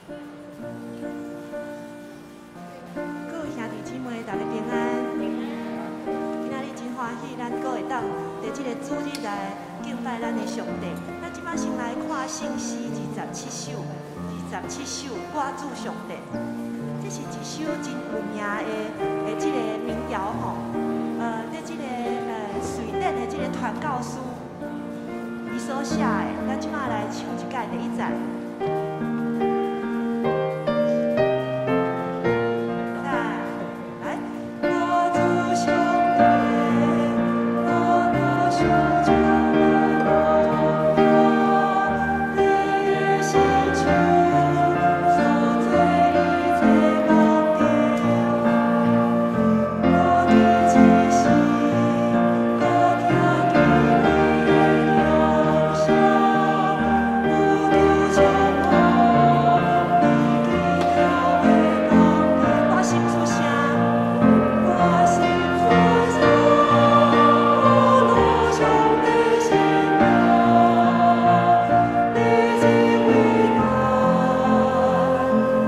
各位兄弟姊妹，大家平安。今仔日真歡喜，咱閣會當佇這個主日來敬拜咱的上帝。咱這擺先來看聖詩二十七首，二十七首我主上帝。這是一首真有名的這個民謠吼。佇這個瑞典的這個傳教士伊所寫的，咱這擺來唱一擺第一節。來，我主上帝，我若想將來你的聖手所做一切工程，我佇這時，閣聽見你的聲，有拄充滿你奇妙的工程，我心出聲，我心出聲，我上帝神啊，你真偉大，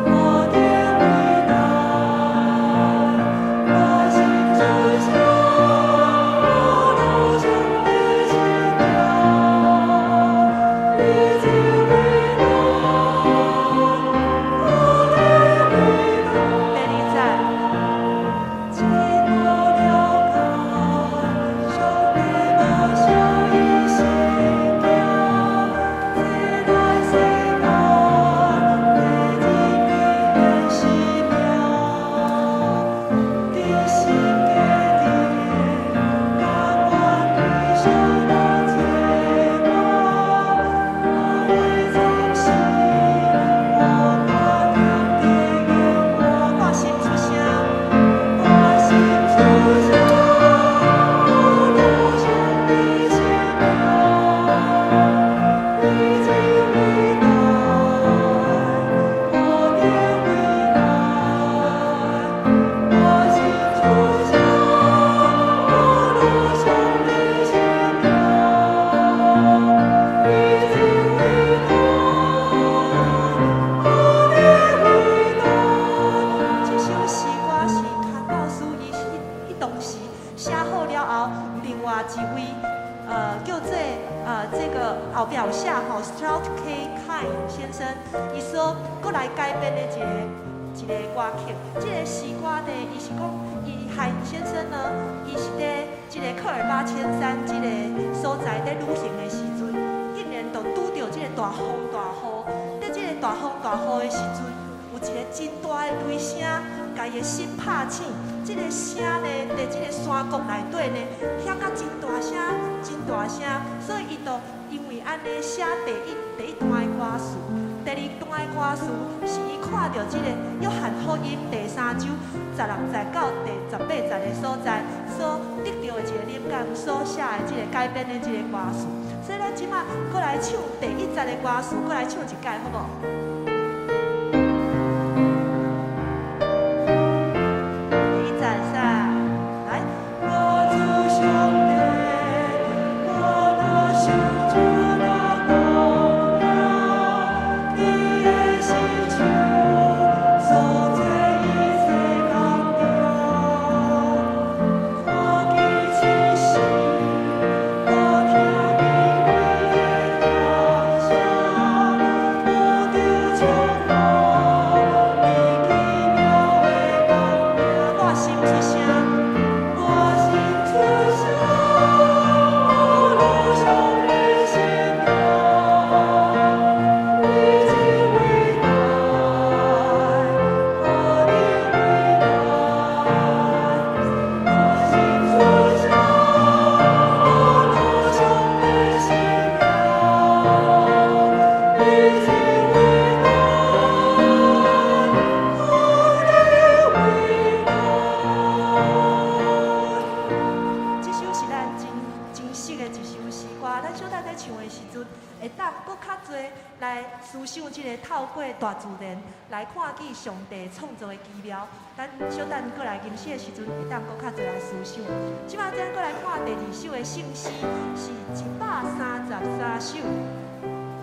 無頂偉大，我心出聲，我上帝神啊，你真偉大，無頂偉大。第二節。真無了解，上帝無小伊生行，這來世間第二的生命，伫心家己，甘願對上來做我，我為暫時，我我踮伫眼我，我心出聲，我心出聲，我上帝神啊，你真偉大，無頂偉大，我心出聲，我上帝神啊，你真偉大，無頂偉大。這首詩歌是傳教士伊彼當時寫好了後，另外一位叫做這個後壁有寫吼 Stroud K. Kine 先生，伊所閣來改編的一個歌曲。這個詩歌呢，伊是講伊海先生呢，伊是佇這個喀爾巴阡山這個所在佇旅行的時陣，竟然就拄著這個大風大雨。佇這個大風大雨的時陣，有一個真大的雷聲，共伊的心拍醒。這個聲呢，佇這個山谷內底呢，響甲真大聲，真大聲，所以伊就因為按呢寫第一段的歌詞。第二段的歌詞是伊看著這個約翰福音第三章16節到第18節的所在，所得著的一個靈感，所寫的這個改編的這個歌詞。所以咱這擺閣來唱第一節的歌詞，閣來唱一擺，好無？第一節三，來。我主上帝，我若想將來講，你的聖手所做一切工程，看見這時，閣聽見你的聲，有拄充滿你奇妙的工程，我心出聲，我心出聲，我上帝神啊，你真偉大，無頂偉大，我心出聲，我上帝神啊，你真偉大，無頂偉大。這首是咱真真熟的一首詩歌，咱小等咧唱的時陣，會當閣較濟來思想這個透過大自然來看見上帝創造的奇妙。咱小等閣來吟詩的時陣，會當閣較濟來思想。這擺咱閣來看第二首的聖詩，是133首。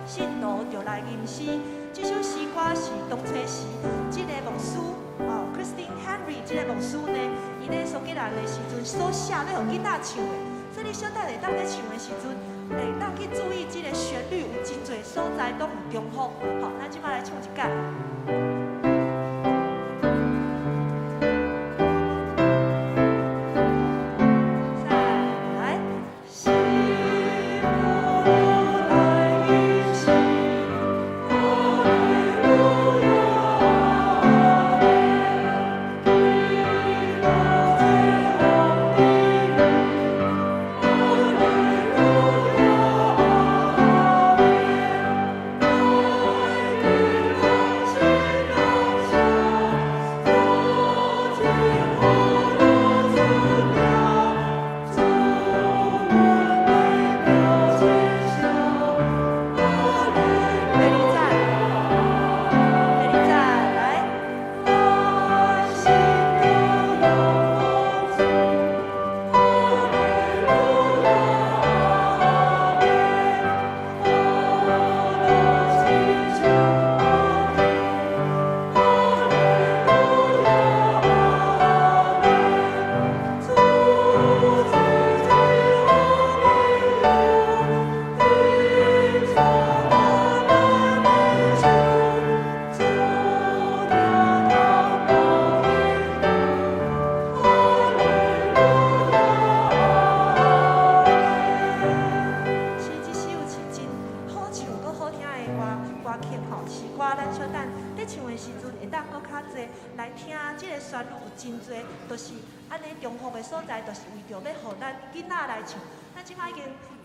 信徒就來吟詩。這首詩歌是當初時這个牧師哦，Christine Henry 這个牧師呢，伊咧蘇格蘭的時陣所寫欲予囡仔唱的。所以你小等會當咧唱的時陣，會當去注意這个旋律有真濟所在攏有重複。好，咱這擺來唱一擺。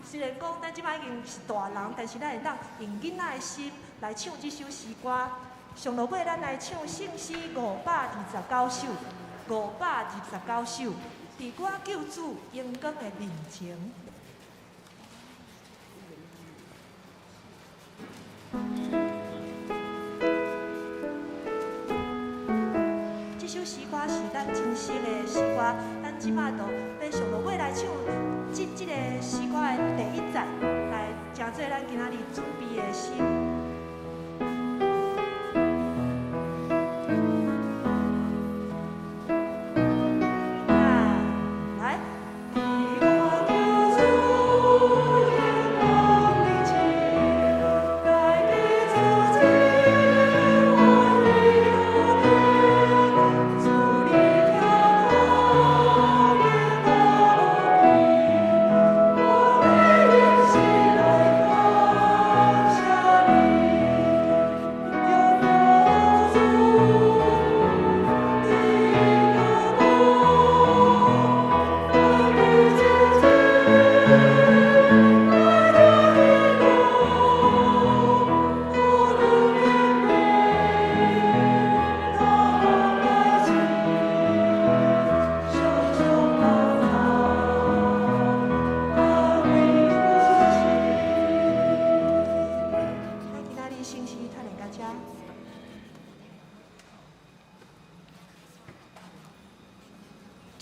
雖然講咱這擺已經是大人，但是咱會當用囡仔的心來唱這首詩歌。上落尾，咱來唱聖詩529首，529首，佇我救主榮光的面前。這首詩歌是咱真熟的詩歌，咱這擺就欲上落尾來唱這个詩歌的第一節，來成做咱今仔日準備的心。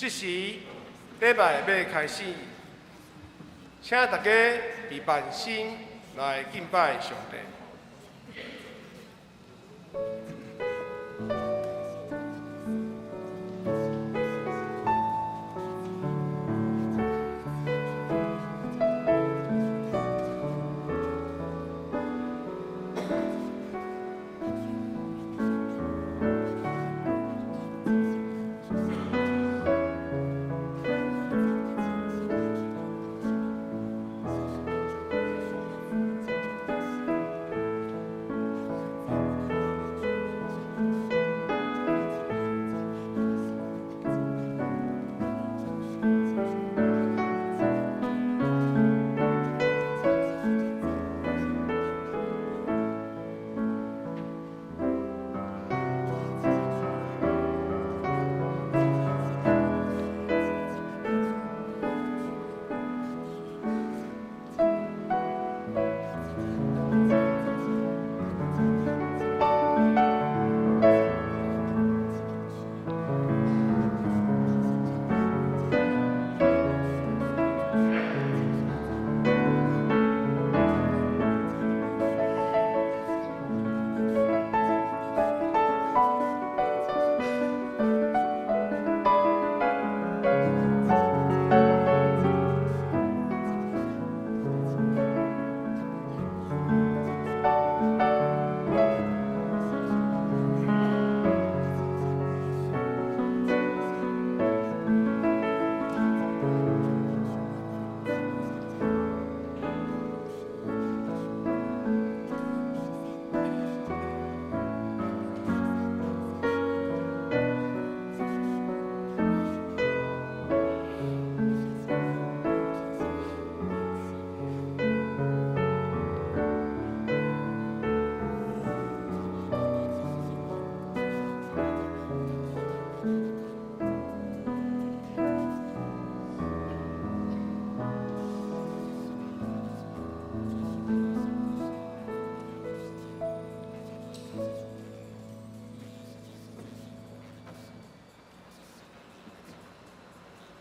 這時禮拜欲開始，請大家佇萬心來敬拜上帝。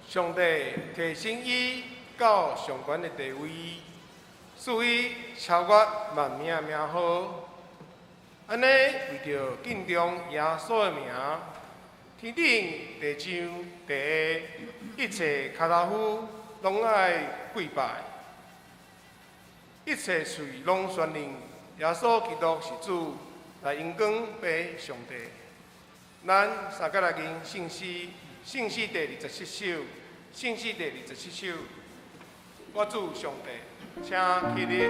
上帝提升伊到上懸的地位，賜伊超越萬名的名號。按呢，為著敬重耶穌的名，天頂、地上、地下，一切跤頭夫攏愛跪拜，一切喙攏宣認耶穌基督是主，來榮光予上帝。咱三個來吟聖詩，聖詩第27首，聖詩第27首，我主上帝，請起立。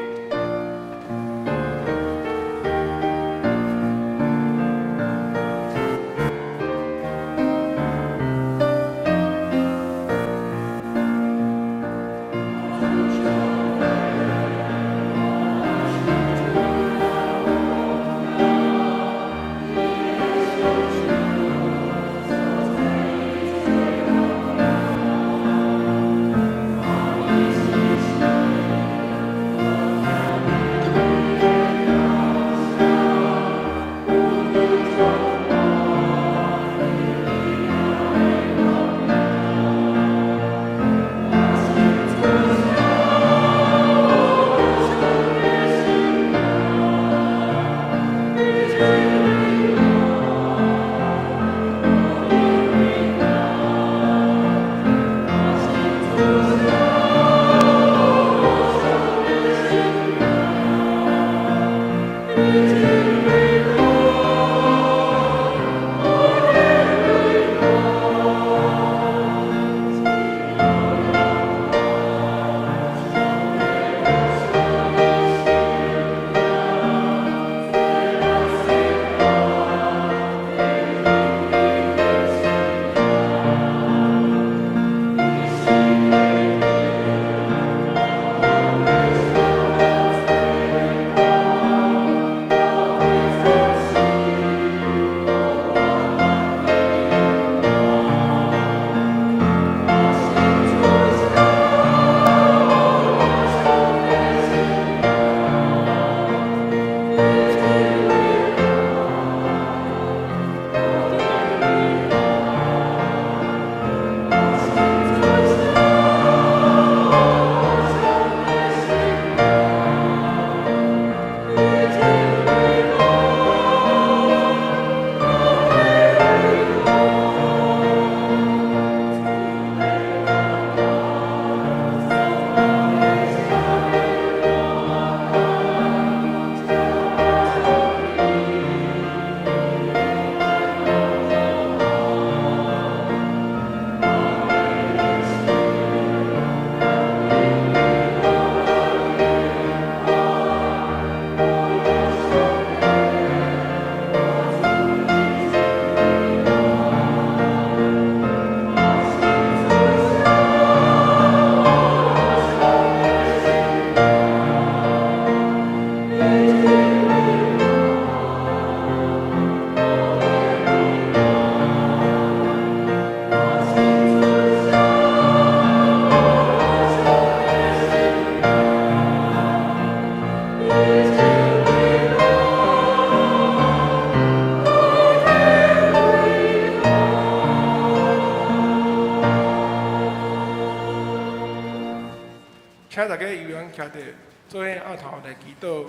請大家悠然徛佇，做伙徹頭來祈禱。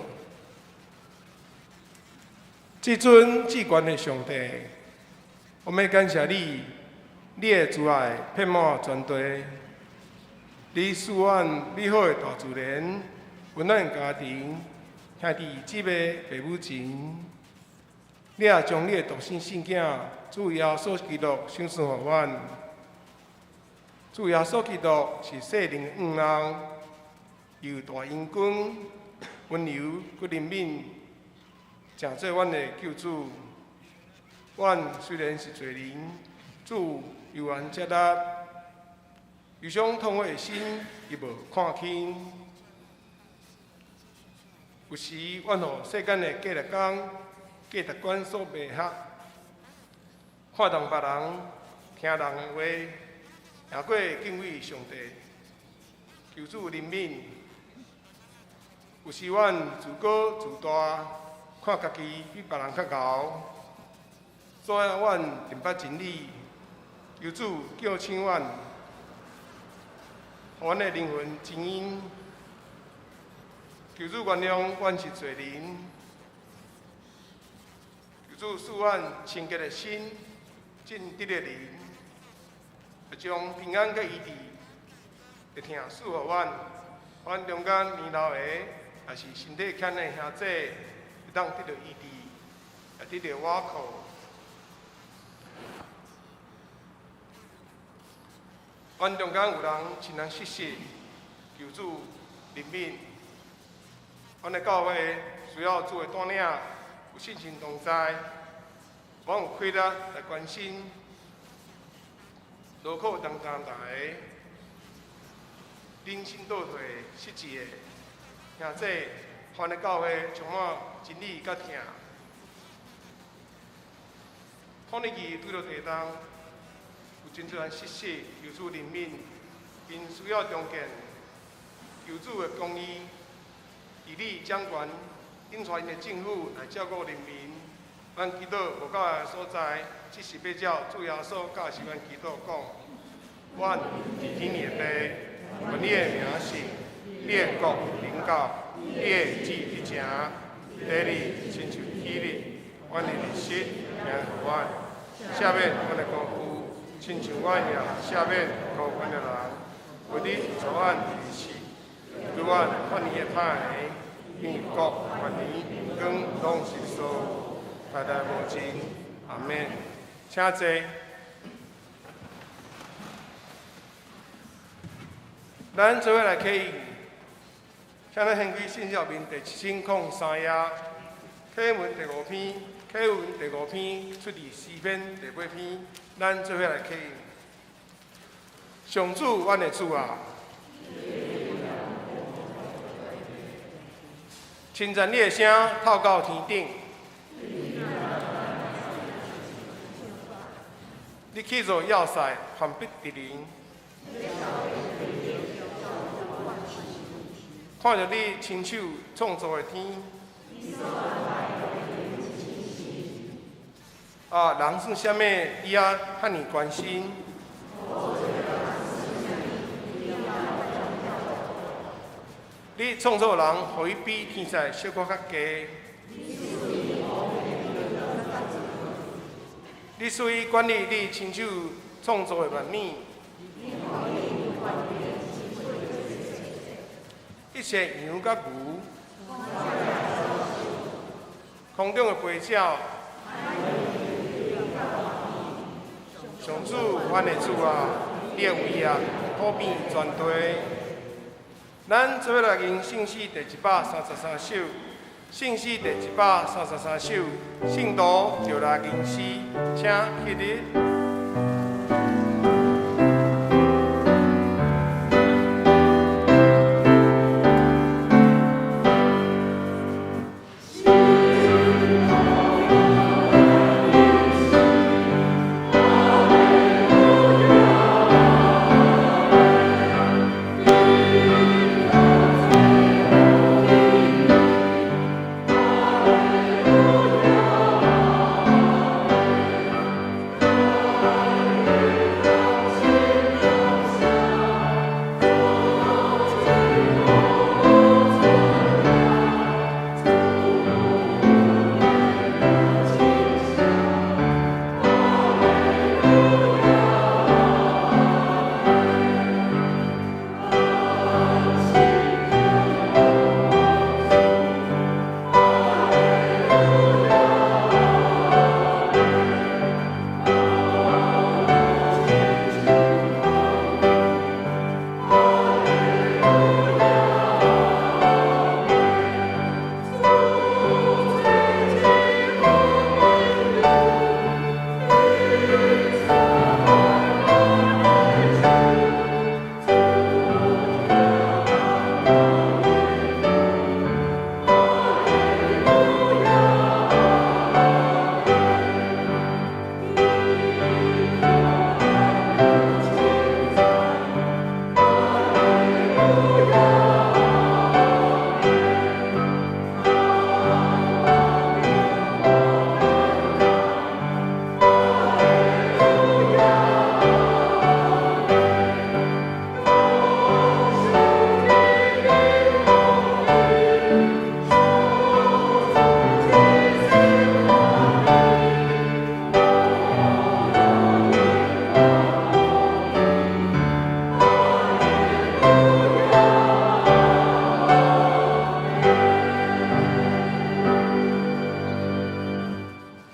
至尊至懸的上帝，我們感謝你，你的慈愛遍滿全地，你賜阮美好的大自然，溫暖的家庭，兄弟姊妹父母情，你也將你的獨生聖囝主耶穌基督賞賜予阮。主耶穌基督是世人的向望，有大榮光、溫柔佮憐憫，成做阮的救主。阮雖然是罪人，主猶原接納，憂傷痛悔的心，伊無看輕。有時，阮予世間的價值觀、價值觀所迷惑，看重別人、聽人的話，贏過敬畏上帝，求主憐憫。有時阮自高自大，看家己比別人較𠢕，阻礙阮認捌真理，求主叫醒阮，予阮的靈魂靜音。求主原諒阮是罪人，求主賜阮清潔的心、正直的靈，將平安佮醫治的疼賜予阮。阮中間年老的，抑是身體欠的兄弟，會當得著醫治，也得著倚靠。阮中間有人親人失怙，求主憐憫。阮的教會需要主的帶領，有信心同在，阮有氣力來關心勞苦擔擔大的人生倒退失志的兄弟，阮的教會充滿真理佮疼。土耳其拄著地動，有真濟人失怙，求主憐憫，𪜶需要重建，求主的公義。治理掌權，引帶𪜶的政府來照顧人民。咱祈禱無夠的所在，只是欲照主耶穌教示阮祈禱講：阮佇天的父，願你的名聖，你的國臨到，你的旨意成，地裡親像天裡，阮的日食今予阮，赦免阮的辜負，親像阮也赦免辜負阮的人。勿你帶阮入試，救阮脫離歹的。因為國、權能、榮光攏是所，代代無盡。阿們。請坐。咱做伙來啟應，請咱掀開信息面第1003頁，啟文第五篇，啟文第五篇出自詩篇第八篇，咱做伙來啟應。上主，阮的主啊！稱讚你的聲透到天頂，你起造要塞，反逼敵人。看著你親手創造的天，啊，人算啥物？你猶遐爾關心？你創造人，予伊比天使小可較低。你賜伊管理你親手創造的萬物，一切羊佮牛，空中的飛鳥，上主，阮的主啊，你的偉業普遍全地。咱做伙來吟聖詩第133首，聖詩第133首，聖徒就來吟詩，請起立。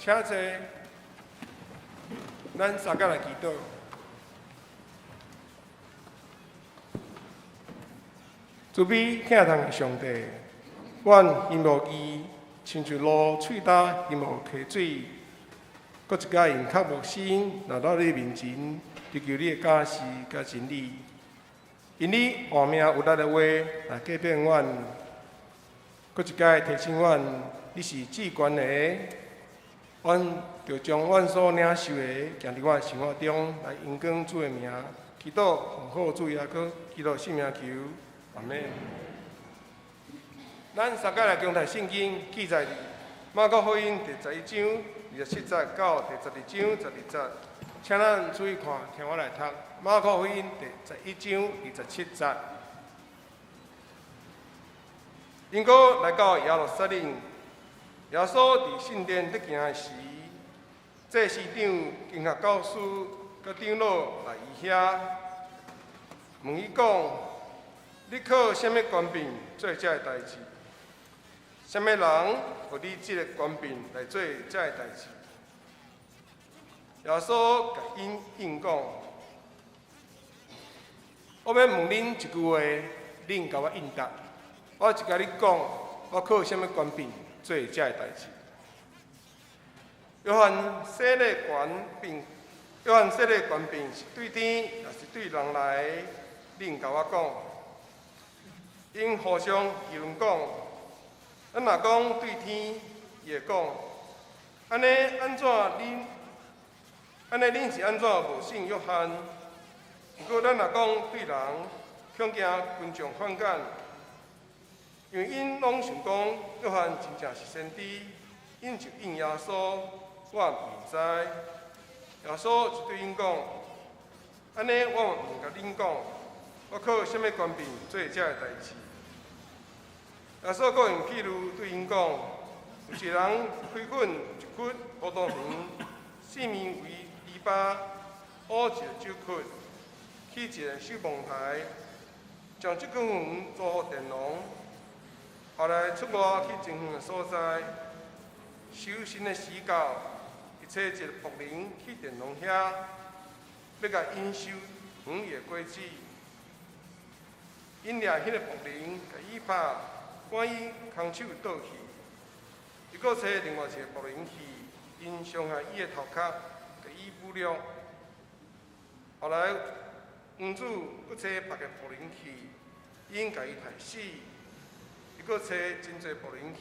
請坐，咱三個來祈禱。慈悲疼痛的上帝，阮希望伊親像鷺喙焦希望溪水，閣一擺用較牧師來到你面前，追求你的教示佮真理。因你活命有力的話來改變阮，閣一擺提醒阮，你是至懸的。阮著將阮所領受的，行佇阮生活中，來榮光主的名，祈禱奉靠主耶穌基督聖名求，阿們。咱三個來共讀聖經記載佇馬可福音第11章27節到第12章12節，請咱注意看，聽我來讀馬可福音第11章27節。𪜶閣來到耶路撒冷。耶穌佇聖殿咧行的時，祭司長、經學教師佮長老來伊遐，問伊講：你靠啥物權柄做這个代誌？啥物人予你這个權柄來做這个代誌？耶穌共𪜶應講：我欲問恁一句話，恁共我應答。我就共你講，我靠啥物權柄做這个代誌？約翰洗禮權柄，約翰洗禮權柄是對天，抑是對人來的？恁共我講。𪜶互相議論講：咱若講對天，伊會講：按呢按怎恁？按呢恁是按怎無信約翰？毋過咱若講對人，恐驚群眾反感，因為𪜶攏想講約翰真正是先知，𪜶就應耶穌：我毋知。耶穌就對𪜶講：按呢，我嘛毋共恁講，我靠啥物權柄做這个代誌？耶穌閣用譬喻對𪜶講：有一個人開墾一窟葡萄園，四面圍籬笆，挖一个酒窟，起一个守望台，將這塊園租予佃農。後來出外去真遠的所在，收成的時到，伊差一个僕人去佃農遐，欲共𪜶收園裡的果子。𪜶掠彼个僕人，共伊拍，趕伊空手倒去。伊閣差另外一个僕人去，𪜶傷害伊的頭殼，共伊侮辱。後來園主閣差別个僕人去，𪜶共伊刣死。伊閣差真濟僕人去，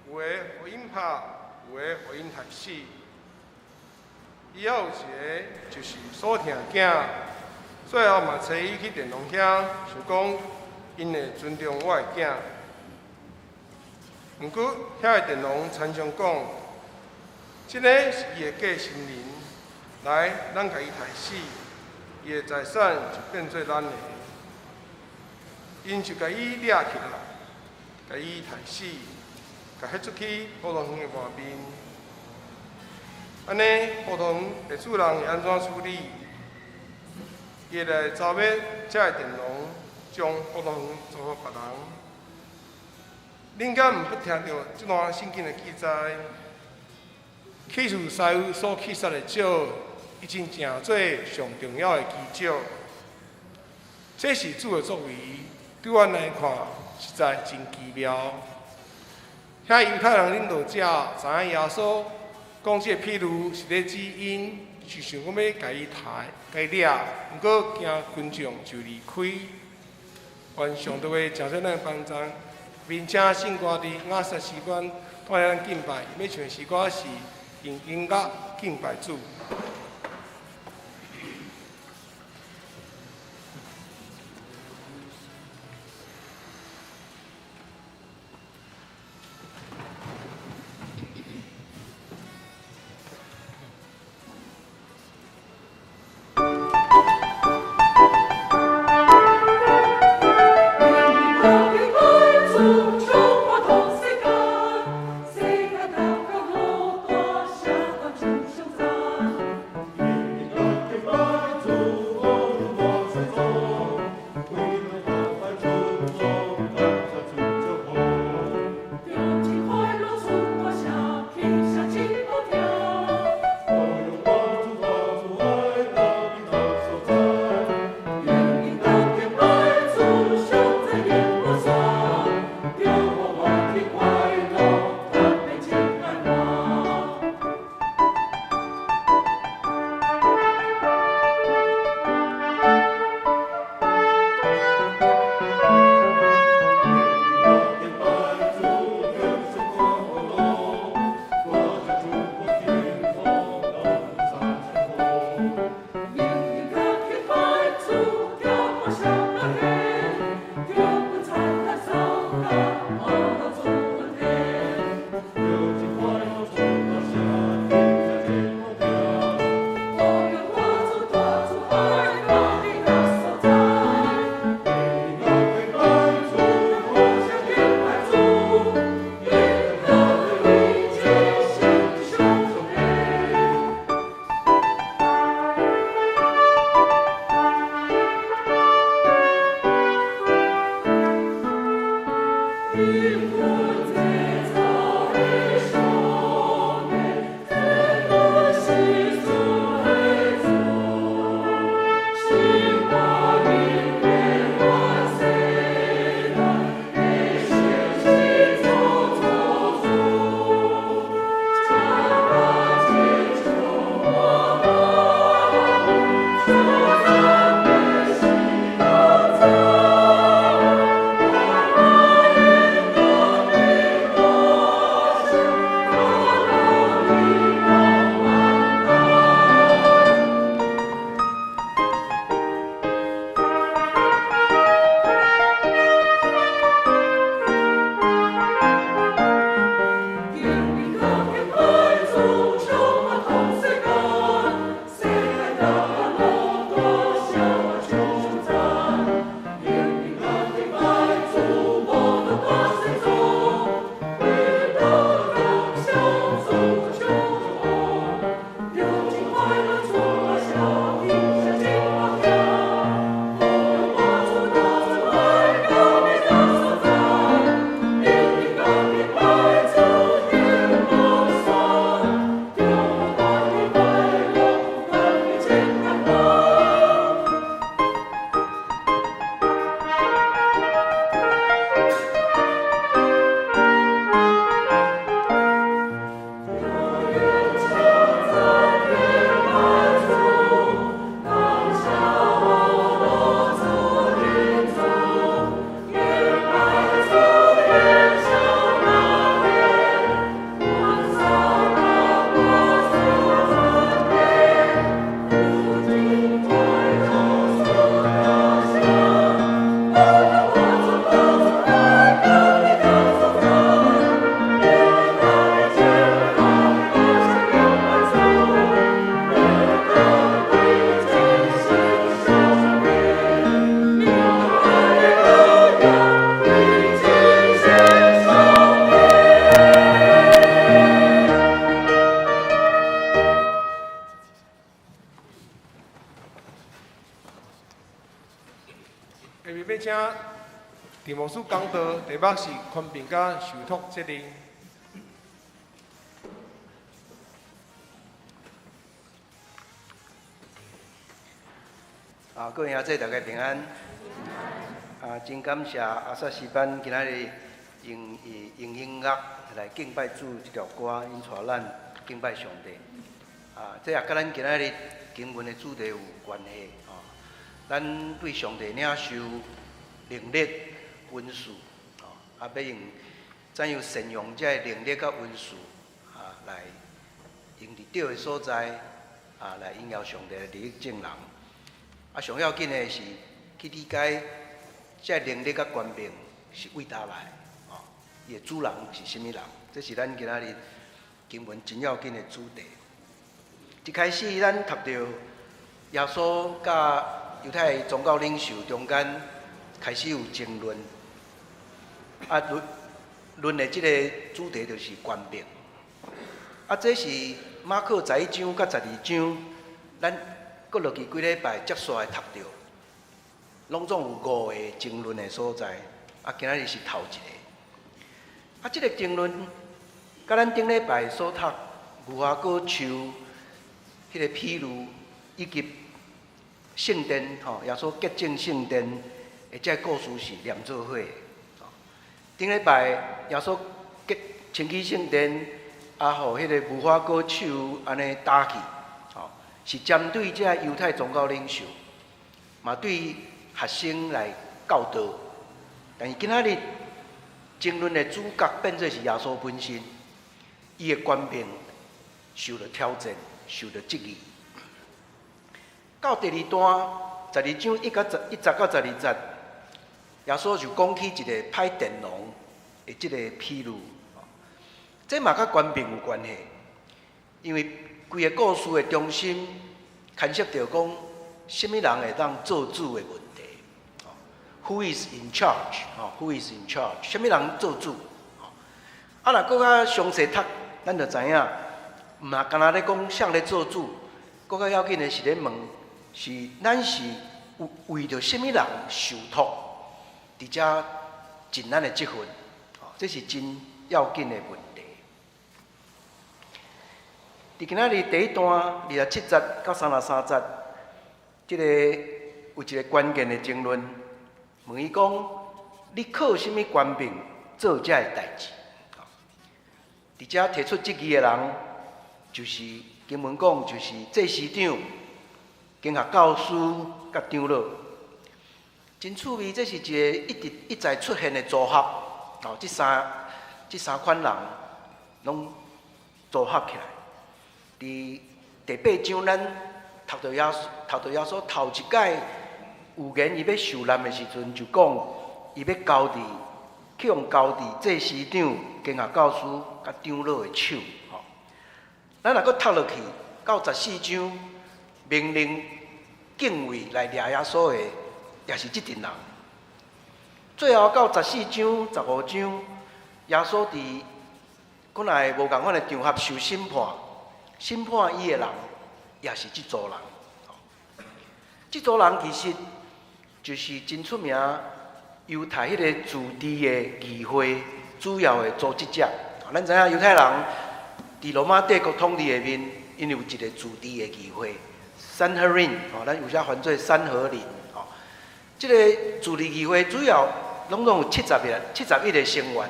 有的予𪜶拍，有的予𪜶刣死。伊猶有一个就是所疼囝，最後嘛差伊去佃農遐，想講𪜶會尊重我的囝。毋過遐个佃農參詳講，這个是伊的繼承人，來，咱共伊刣死，伊的財產就變做咱的。𪜶就共伊掠起來，共伊刣死，共彼出去葡萄園的外面。按呢，葡萄園的主人會按怎處理？伊會來查欲這个佃農，將葡萄園租予別人。恁敢毋捌聽著這段聖經的記載？起初師傅所去殺的石，已經成做上重要的基石。這是主的作為，對阮來看，實在真奇妙。遐猶太人領導者知影耶穌講這個譬喻是咧指𪜶，就想講欲共伊刣、共伊掠，毋過驚群眾就離開。願上帝話成做咱的幫助，並請聖歌佇雅薩詩班帶咱敬拜，欲唱的詩歌是用音樂敬拜主。世界頭殼落大，聲當真相讚。請陳牧師講道，題目是權柄佮受託責任。啊，各位兄弟，大家平安。啊，真感謝阿薩詩班今仔日用用音樂來敬拜主這條歌，𪜶帶咱敬拜上帝。啊，這也佮咱今仔日經文的主題有關係。吼，咱對上帝領受能力、恩賜，吼，啊，欲用怎樣善用這个能力佮恩賜，啊，來用佇對的所在，啊，來榮耀上帝，利益眾人。啊，上要緊的是去理解這個能力佮權柄是為佗來，吼，伊的主人是啥物人？這是咱今仔日經文真要緊的主題。一開始咱讀著耶穌佮猶太宗教領袖中間開始有爭論，啊，論論的這个主題就是權柄。啊，這是馬可11章佮12章，咱閣落去幾禮拜接續來讀著，攏總有五个爭論的所在。啊，今仔日是頭一个。啊，這个爭論，佮咱頂禮拜所讀無花果樹彼个譬喻，以及聖殿吼，耶穌潔淨聖殿的這個故事是連做伙的。頂禮拜耶穌潔清洗聖殿，啊，予彼个無花果樹按呢打去。是針對這猶太宗教領袖，嘛對學生來教導。但是今仔日爭論的主角變做是耶穌本身，伊的權柄受到挑戰，受到質疑。到第二段12章1節到12節，耶穌就講起一個歹佃農的這个譬喻，這嘛佮權柄有關係，因為規个故事的中心牽涉著講，啥物人會當做主的問題。Who is in charge？吼，Who is in charge？啥物人做主？啊，若閣較詳細讀，咱就知影，毋若干焦咧講誰咧做主，閣較要緊的是咧問，是咱是為為著啥物人受託，佇遮盡咱的職分？這是真要緊的問題。佇今仔日第一段27節到33節，這个有一个關鍵的爭論，問伊講：你靠啥物權柄做這个代誌？佇遮提出質疑的人，就是經文講，就是祭司長、經學教師佮長老。真趣味，這是一个一直一再出現的組合。哦，這三款人攏組合起來。佇第八章，咱讀著耶穌頭一擺預言伊欲受難的時陣，就講伊欲交佇去予交佇祭司長、經學教師佮長老的手。吼，咱若閣讀落去到14章，命令警衛來掠耶穌的，也是這陣人。最後到14章、15章，耶穌佇閣來無仝款的場合受審判。審判伊的人，也是這組人。這組人其實就是真出名猶太彼個自治的議會主要的組織者。咱知影猶太人佇羅馬帝國統治下面，𪜶有一個自治的議會，Sanhedrin，吼，咱有時翻做三和林。吼，這个自治議會主要攏總有70個、71個成員，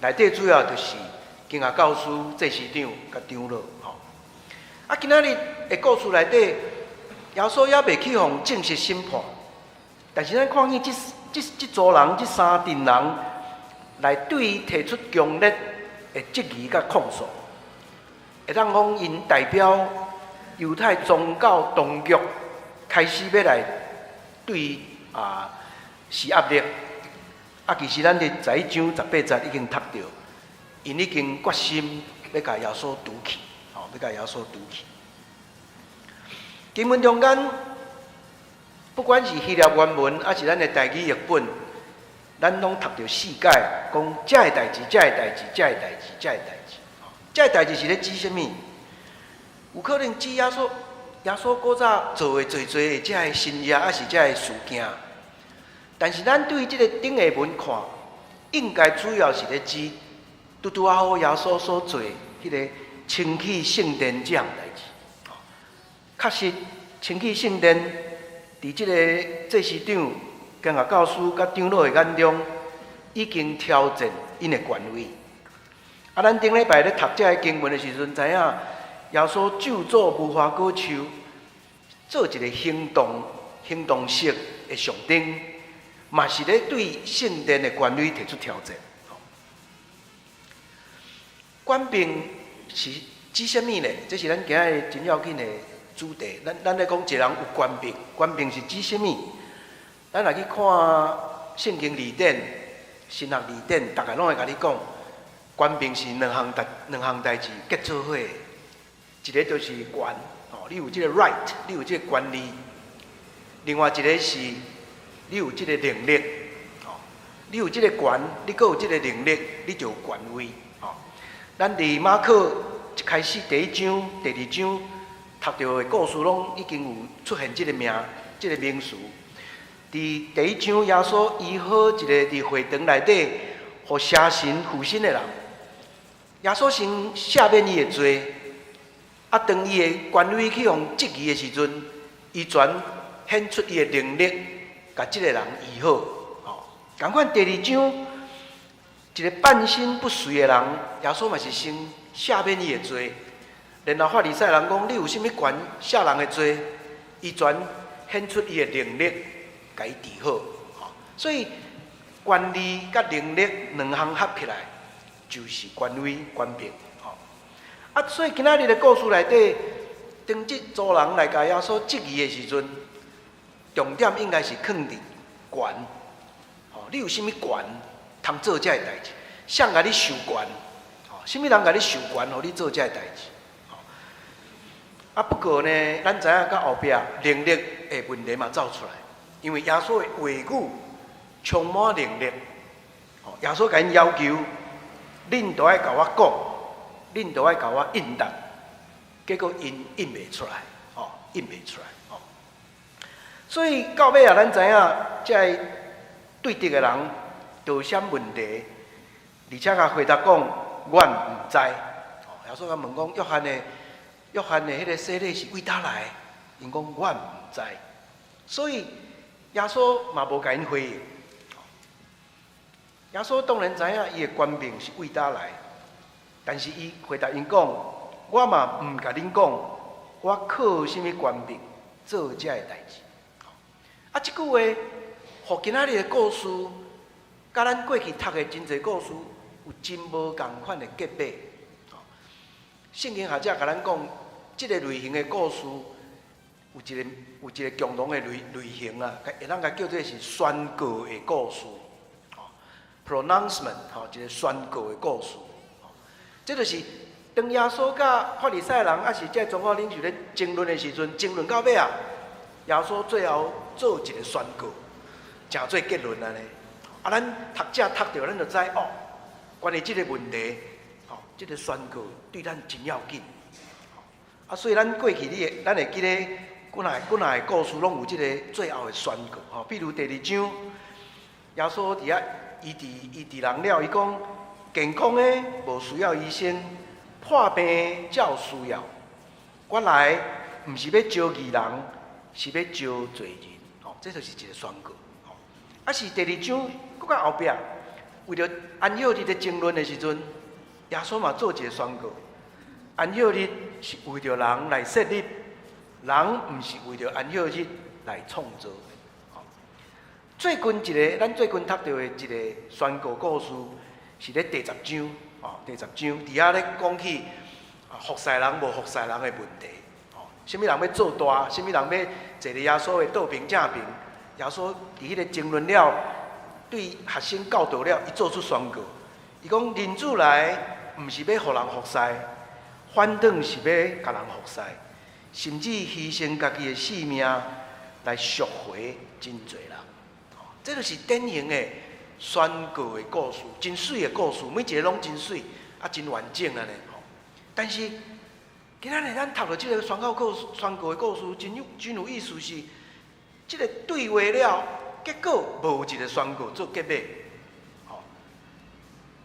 內底主要就是經學教師、祭司長佮長老。啊，今仔日的故事內底，耶穌猶未去予正式審判，但是咱看見這這這組人、這三陣人來對伊提出強烈的質疑佮控訴，會當講𪜶代表猶太宗教當局開始欲來對伊啊施壓力。啊，其實咱佇11章18節已經讀著，𪜶已經決心欲共耶穌除去。欲共耶穌除去。經文中間，不管是希臘原文，抑是咱的台語譯本，咱攏讀著四擺，講這个代誌，這个代誌，這个代誌，這个代誌。這个代誌是咧指啥物？有可能指耶穌，耶穌古早做的濟濟的這个神蹟，抑是這个事件。但是咱對這个頂下文看，應該主要是咧指拄拄仔好耶穌所做彼个清去聖殿這項代誌。確實，清去聖殿佇這个祭司長、經學教師佮長老的眼中，已經挑戰𪜶的權威。啊，咱頂禮拜咧讀這个經文的時陣，知影耶穌咒詛無花果樹，做一个行動、行動式的象徵，嘛是咧對聖殿的權威提出挑戰。權柄是指啥物呢？這是咱今日真要緊的主題。咱咧講一個人有權柄，權柄是指啥物？咱若去看聖經字典、神學字典，逐家攏會共你講，權柄是兩項代誌結做伙。一个就是權，哦，你有這个 right，你有這个權利；另外一个是，你有這个能力，哦，你有這个權，你閣有這个能力，你就有權威，哦。咱佇馬可一開始第一章、第二章讀著的故事，攏已經有出現這个名、這个名詞。佇第一章，耶穌醫好一個佇會堂內底予邪神附身的人，耶穌先赦免伊的罪。啊！當伊的權威去予質疑的時陣，伊全顯出伊的能力，共這个人醫好。吼，仝款第二章，一个半身不遂的人，耶穌嘛是先赦免伊的罪，然後法利賽人講：你有啥物權赦人的罪？伊全顯出伊的能力，共伊治好。吼，所以權利佮能力兩項合起來，就是權威、權柄。啊，所以今仔日的故事內底，當這組人來共耶穌質疑的時陣，重點應該是囥佇權。吼，你有啥物權通做這个代誌？誰共你授權？吼，啥物人共你授權，予你做這个代誌？吼，啊，不過呢，咱知影到後壁能力的問題嘛走出來，因為耶穌的話語充滿能力。吼，耶穌共𪜶要求，恁都愛共我講。恁都愛共我應答，結果𪜶應袂出來，吼，應袂出來，吼。所以到尾啊，咱知影，這个對質的人著啥問題，而且共回答講，阮毋知。耶穌共問講，約翰的彼个洗禮是對佗來？𪜶講阮毋知。所以耶穌嘛無共𪜶回應。耶穌當然知影伊的權柄是對佗來。但是伊回答𪜶講，我嘛毋共恁講，我靠啥物權柄做這个代誌。啊，這句話，予今仔日的故事，佮咱過去讀的真濟故事有真無仝款的結尾。聖經學者共咱講，這个類型的故事有一个共同的類型啊，會當共叫做是宣告的故事。pronouncement，吼，一個宣告的故事。這就是當耶穌佮法利賽人，抑是這宗教領袖咧爭論的時陣，爭論到尾啊，耶穌最後做一個宣告，成做結論按呢。啊，咱讀者讀著，咱就知哦，關於這个問題，吼，這个宣告對咱真要緊。啊，所以咱過去你會，咱會記得幾若幾若个故事，攏有這个最後的宣告。吼，比如第二章，耶穌佇遐醫治人了，伊講，健康的無需要醫生，破病的才有需要。我來毋是欲召義人，是欲召罪人。吼，這就是一個宣告。吼，啊是第二章，閣較後壁，為著安息日的爭論的時陣，耶穌嘛做一個宣告：安息日是為著人來設立，人毋是為著安息日來創造。最近一个，咱最近讀著的一个宣告故事，是咧第十章，哦，第十章，佇遐咧講起服侍人無服侍人的問題，哦，啥物人欲做大，啥物人欲坐佇耶穌的倒爿正爿，耶穌佇彼个爭論了，對學生教導了，伊做出宣告，伊講人子來，毋是欲予人服侍，反轉是欲共人服侍，甚至犧牲家己的性命來贖回真濟人。這就是典型的宣告的故事，真媠的故事，每一个攏真媠，啊，真完整按呢吼。但是今仔日咱讀著這个宣告的故事，真有意思是，這个對話了，結果無一個宣告做結尾，吼，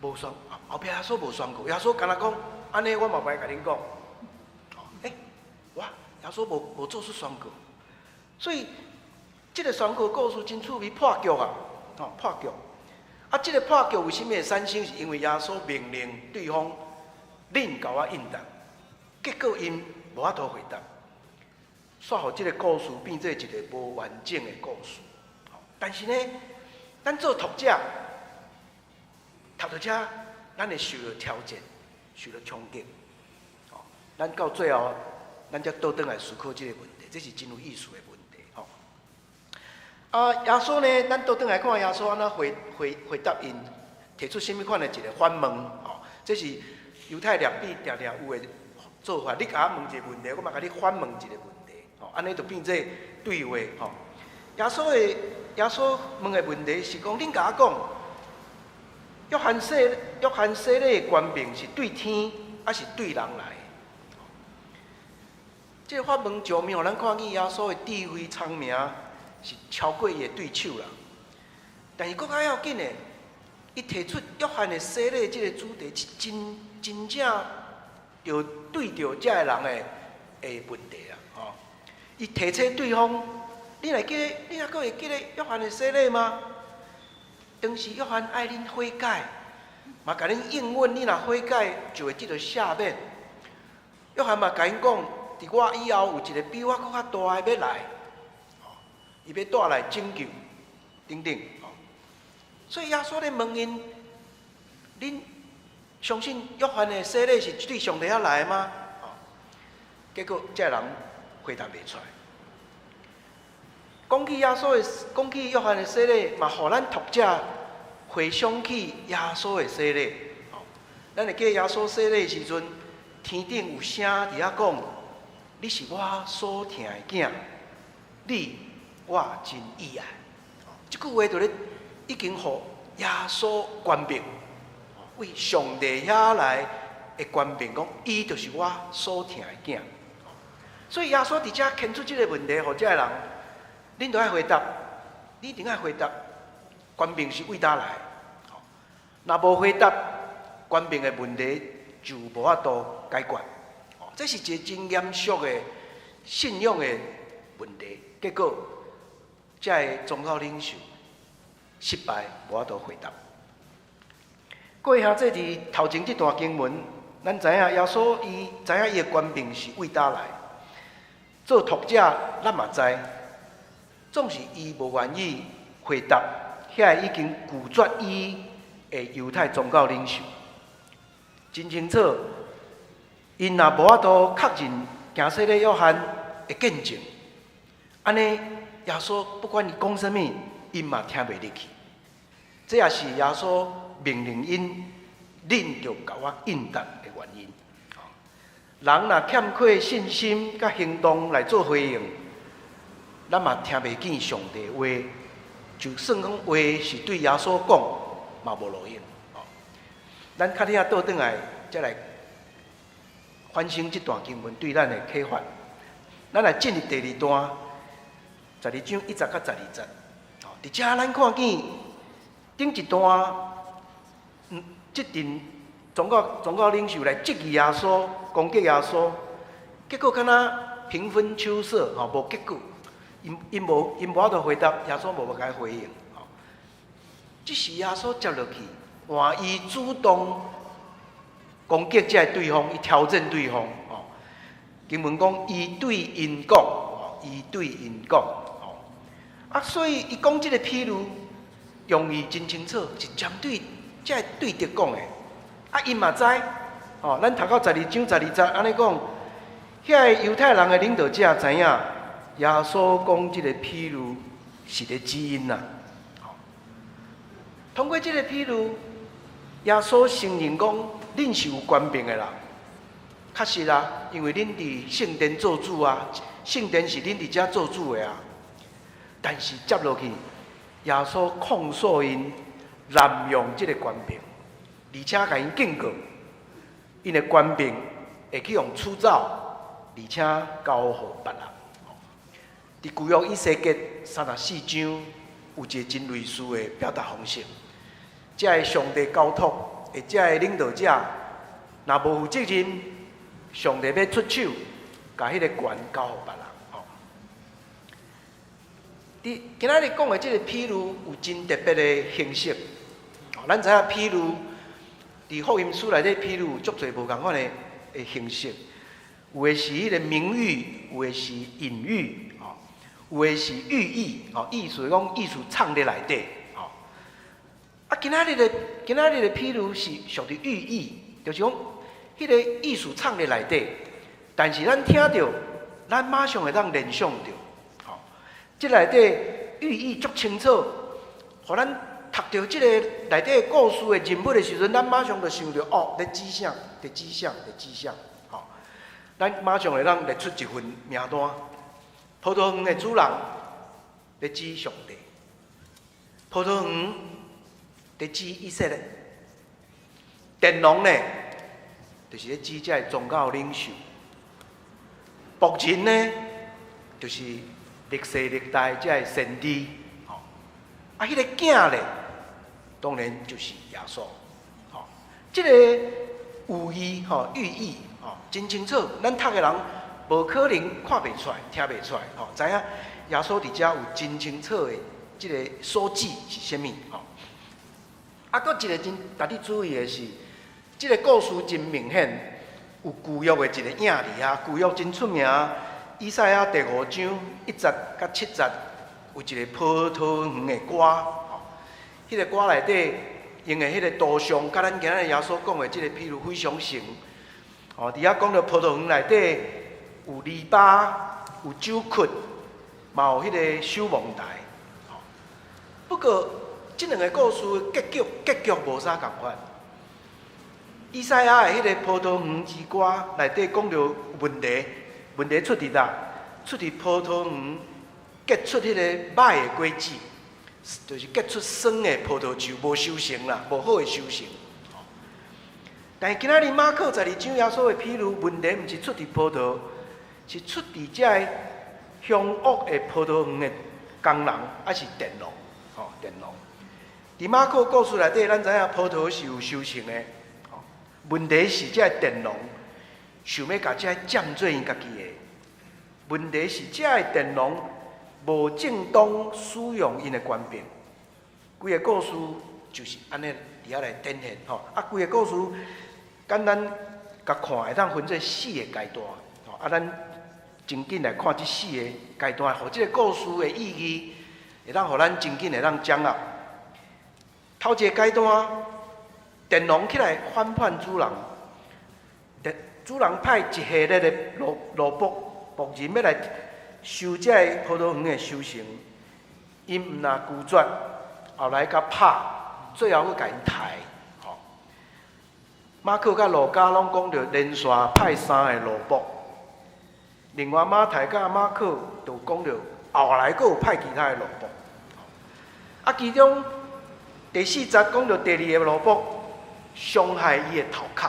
無宣後壁耶穌無宣告，耶穌敢若講，按呢我嘛無愛共恁講，欸，哇，耶穌無做出宣告，所以這個宣告故事真趣味，破局啊，吼，破局。啊，這個破局為啥物會產生？是因為耶穌命令對方恁共我應答，結果𪜶無法度回答，煞予這個故事變做一個無完整的故事。但是呢，咱做讀者，讀到遮，咱會受著挑戰，受著衝擊。咱到最後，咱才倒轉來思考這個問題，這是真有意思的問題。吼，啊，耶穌呢，咱倒轉來看耶穌按怎回答𪜶，提出啥物款的一個反問？吼，這是猶太律法定定有的做法。你共我問一個問題，我嘛共你反問一個問題。吼，按呢就變做對話。吼，耶穌問的問題是講，恁共我講，約翰洗禮的權柄是對天，抑是對人來的？這個反問上面，予咱看見耶穌的智慧聰明是超過伊的對手啦。但是閣較要緊的，伊提出約翰的洗禮這個主題，是真真正著對著這个人的問題啊！吼，伊提醒對方，你若記得，你猶閣會記得約翰的洗禮嗎？當時約翰愛恁悔改，嘛共恁應允，你若悔改就會得著赦免。約翰嘛共𪜶講，佇我以後有一個比我閣較大的欲來，伊欲帶來拯救，等等。所以耶穌咧問𪜶：恁相信約翰的洗禮是對上帝遐來的嗎？結果這个人回答袂出來。講起耶穌的，講起約翰的洗禮，嘛予咱讀者回想起耶穌的洗禮。咱會記得耶穌洗禮的時陣，天頂有聲佇遐講：你是我所疼的囝，你我真喜愛。這句話就咧已經予耶穌權柄，為上帝遐來的權柄，講伊就是我所疼的囝。所以耶穌佇遮牽出這個問題，予這个人，恁都愛回答，你一定愛回答，權柄是對佗來？若無回答，權柄的問題就無法度解決。這是一個真嚴肅的信仰的問題。結果，這个宗教領袖失敗，無法度回答。各位兄弟，佇頭前這段經文，咱知影耶穌伊知影伊的權柄是對佗來。做讀者，咱嘛知，總是伊無願意回答遐個已經拒絕伊的猶太宗教領袖。真清楚，𪜶若無法度確認行洗禮約翰的見證，按呢耶穌不管伊講啥物，𪜶嘛聽袂入去。這也是耶穌命令𪜶，恁著共我應答的原因。人若欠缺信心佮行動來做回應，咱嘛聽袂見上帝話。就算講話是對耶穌講，嘛無路用。咱較了倒轉來，才來反省這段經文對咱的啟發。咱來進入第二段，12章1節到12節。佇遮咱看見頂一段，這陣宗教領袖來質疑耶穌、攻擊耶穌，結果敢若平分秋色，吼，無結果。𪜶無法度回答，耶穌無欲共伊回應。吼，這時耶穌接落去，換伊主動攻擊這个對方，伊挑戰對方。吼，經文講，伊對𪜶講，伊對𪜶講，吼，啊，所以伊講這个譬喻，用意真清楚，是針對這个對敵講的。啊，𪜶嘛知，吼，咱讀到12章12節，按呢講，遐个猶太人的領導者知影，耶穌講這个譬喻是咧指𪜶啦。通過這个譬喻，耶穌承認講，恁是有權柄的人，確實啊，因為恁佇聖殿做主啊，聖殿是恁佇遮做主的啊。但是接落去，耶穌控訴𪜶濫用這个權柄，而且共𪜶警告，𪜶的權柄會去予取走，而且交予別人。佇舊約以西結34章有一个真類似的表達方式。這个上帝交託的這个領導者，若無負責任，上帝欲出手，共彼個權交予別人。吼，佇今仔日講的這个譬喻有真特別的形式。咱知影譬喻佇福音書內底，譬喻有足濟無仝款的形式，有的是彼個明喻，有的是隱喻，吼，有的是寓意，吼，意思講意思藏佇內底，吼。啊，今仔日的譬喻是屬於寓意，就是講彼個意思藏佇內底，但是咱聽著，咱馬上會當聯想著，吼，這內底寓意足清楚，予咱讀著這個內底故事的人物的時陣，咱馬上就想著哦，咧指啥？咧指啥？咧指啥？吼，咱馬上會當列出一份名單。葡萄園的主人咧指上帝，葡萄園咧指以色列，佃農呢，就是咧指這个宗教領袖，僕人呢，就是歷世歷代這个先知，吼，啊，彼個囝咧，當然就是耶穌，吼，這个寓意吼，寓意吼，真清楚，咱讀的人無可能看袂出來、聽袂出來，吼，知影耶穌佇遮有真清楚的這个所指是啥物，吼。啊，閣一个真值得注意的是，這个故事真明顯有舊約的一个影佇遐，舊約真出名，以賽亞第五章一節佮七節有一個葡萄園的歌，吼，彼個歌內底用的彼個圖像，佮咱今仔日耶穌講的這個譬喻非常像，吼，佇遐講著葡萄園內底有籬笆、有酒窟，嘛有彼個守望台，吼。不過，這兩個故事的結局無啥仝款。以賽亞的彼個葡萄園之歌內底講著問題，問題出佇佗？出佇葡萄園結出彼個歹的果子，就是結出酸的葡萄樹，無收成啦，無好的收成。但是今仔日馬可十二章耶穌的譬喻，問題毋是出佇葡萄，是出佇這个凶惡的葡萄園的工人，抑是佃農？吼，佃農。佇馬可故事內底，咱知影葡萄是有收成的。問題是這个佃農想欲共這个佔做𪜶家己的。問題是這个佃農無正當使用𪜶的權柄。規个故事就是按呢佇遐來展現吼。啊，規个故事簡單共看會當分做四个階段。吼，啊，咱真緊來看這四个階段，予這个故事的意義會當予咱真緊會當掌握。頭一个階段，佃農起來反叛主人，主人派一系列的奴僕僕人欲來收這个葡萄園的收成，𪜶毋但拒絕，後來共拍，最後閣共𪜶刣。吼，馬可佮路加攏講著連續派三个奴僕，另外馬太佮馬可就講著後來閣有派其他的奴僕。啊，其中第四節講著第二个奴僕傷害伊的頭殼，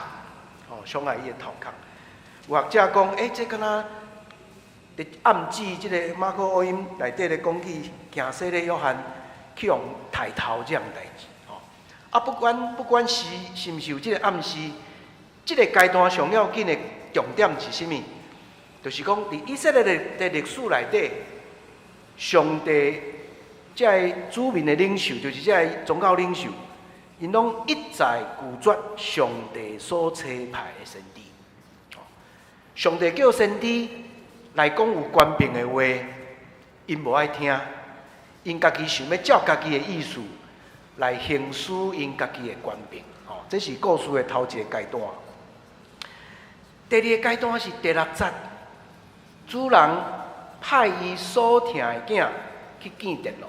吼，傷害伊的頭殼。有學者講，欸，這敢若佇暗指這個馬可福音內底咧講起行洗禮約翰去予刣頭這項代誌，吼。啊，不管是毋是有這个暗示，這个階段上要緊的重點是啥物？就是講，佇以色列的歷史內底，上帝這个子民的領袖，就是這个宗教領袖，𪜶攏一再拒絕上帝所差派的先知。上帝叫先知來講有權柄的話，𪜶無愛聽，𪜶家己想欲照家己的意思來行使𪜶家己的權柄。吼，這是故事的頭一个階段。第二个階段是第六節，主人派伊所疼的囝去見佃農。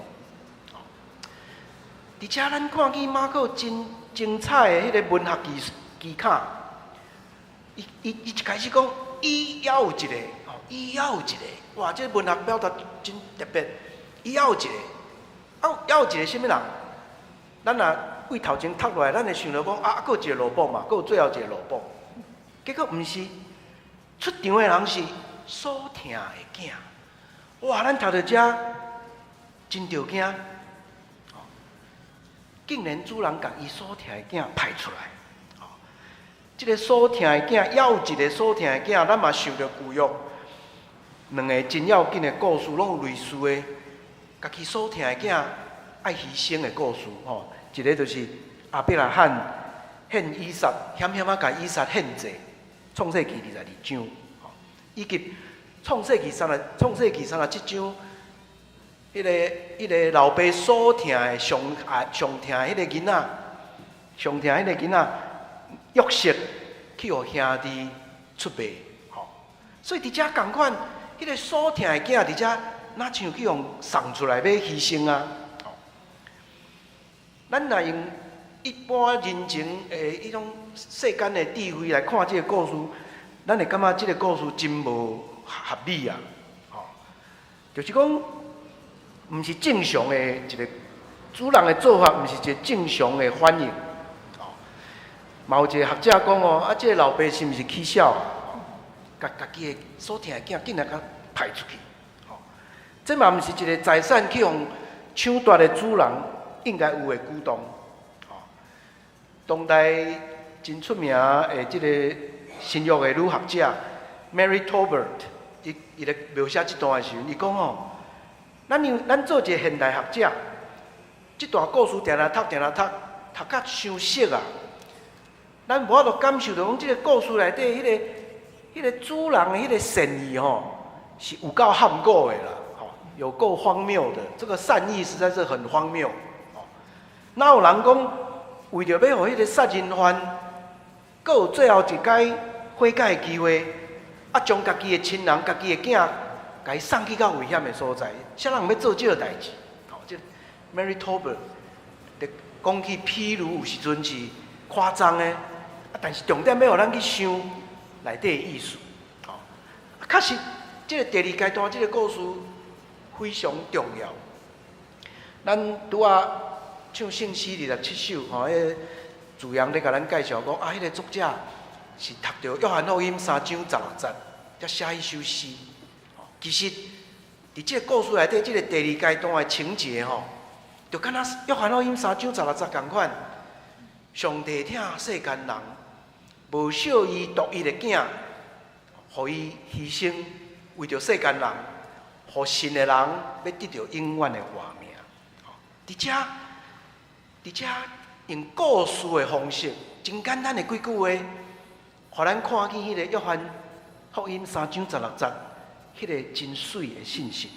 佇遮咱看見馬可真精彩的彼个文學技巧。伊一開始講，伊猶有一个，吼，伊猶有一个，哇，這個文學表達真特別。伊猶有一个，啊，猶有一个啥物人？咱若對頭前讀落來，咱會想著講，啊，閣有一个奴僕嘛，閣有最後一個奴僕。結果毋是，出場的人是所疼的囝。哇，咱讀著遮真著驚。竟然主人共伊所疼的囝派出來。這个所疼的囝，猶有一个所疼的囝，咱嘛想著舊約兩个真要緊的故事，攏有類似的，家己所疼的囝愛犧牲的故事吼。一个就是亞伯拉罕獻以撒，險險仔共以撒獻祭，創世記22章，以及創世記37章，彼个老爸所疼的上愛上疼的彼个囡仔，上疼彼个囡仔約瑟去予兄弟出賣，吼，所以佇遮仝款，彼个所疼的囝佇遮，若像去予送出來欲犧牲啊！咱若用一般人情的彼種世間的智慧來看這个故事，咱會感覺這个故事真無合理啊！吼，就是講，毋是正常的一个主人的做法，毋是一个正常的反應。嘛有一个學者講哦，啊，這个老爸是毋是起痟？共家己的所疼的囝，竟然共派出去，吼，這嘛毋是一个財產去予搶奪的主人應該有的舉動。吼，當代真出名的這个新約的女學者 Mary Tolbert，伊咧描寫這段的時陣，伊講吼，咱做一个現代學者，這段故事定定讀定定讀，讀甲傷熟啊！咱無法度感受著講，這个故事內底彼个主人的彼个善意吼，是有夠譀古的啦，吼，有夠荒謬的。這个善意實在是很荒謬。吼，哪有人講為著欲予彼个殺人犯，閣有最後一擺悔改的機會，啊，將家己的親人、家己的囝，共伊送去到危險的所在？啥人欲做這个代誌？吼，這 Mary Tolbert 講起譬如有時陣是誇張的，啊，但是重點欲予咱去想內底的意思，吼，確實，這个第二階段這个故事非常重要。咱拄仔唱聖詩27首，吼，彼个主陽咧共咱介紹講，啊，彼个作者是讀著約翰福音3章16節，才寫彼首詩。其實，佇這个故事內底，這个第二階段的情節吼，就敢若約翰福音三章十六節仝款，上帝疼世間人，無惜伊獨一的囝，予伊犧牲，為著世間人，予信的人欲得著永遠的活命。佇遮，佇遮用故事的方式，真簡單的幾句話，予咱看見彼个約翰福音三章十六節，彼个真媠的信息。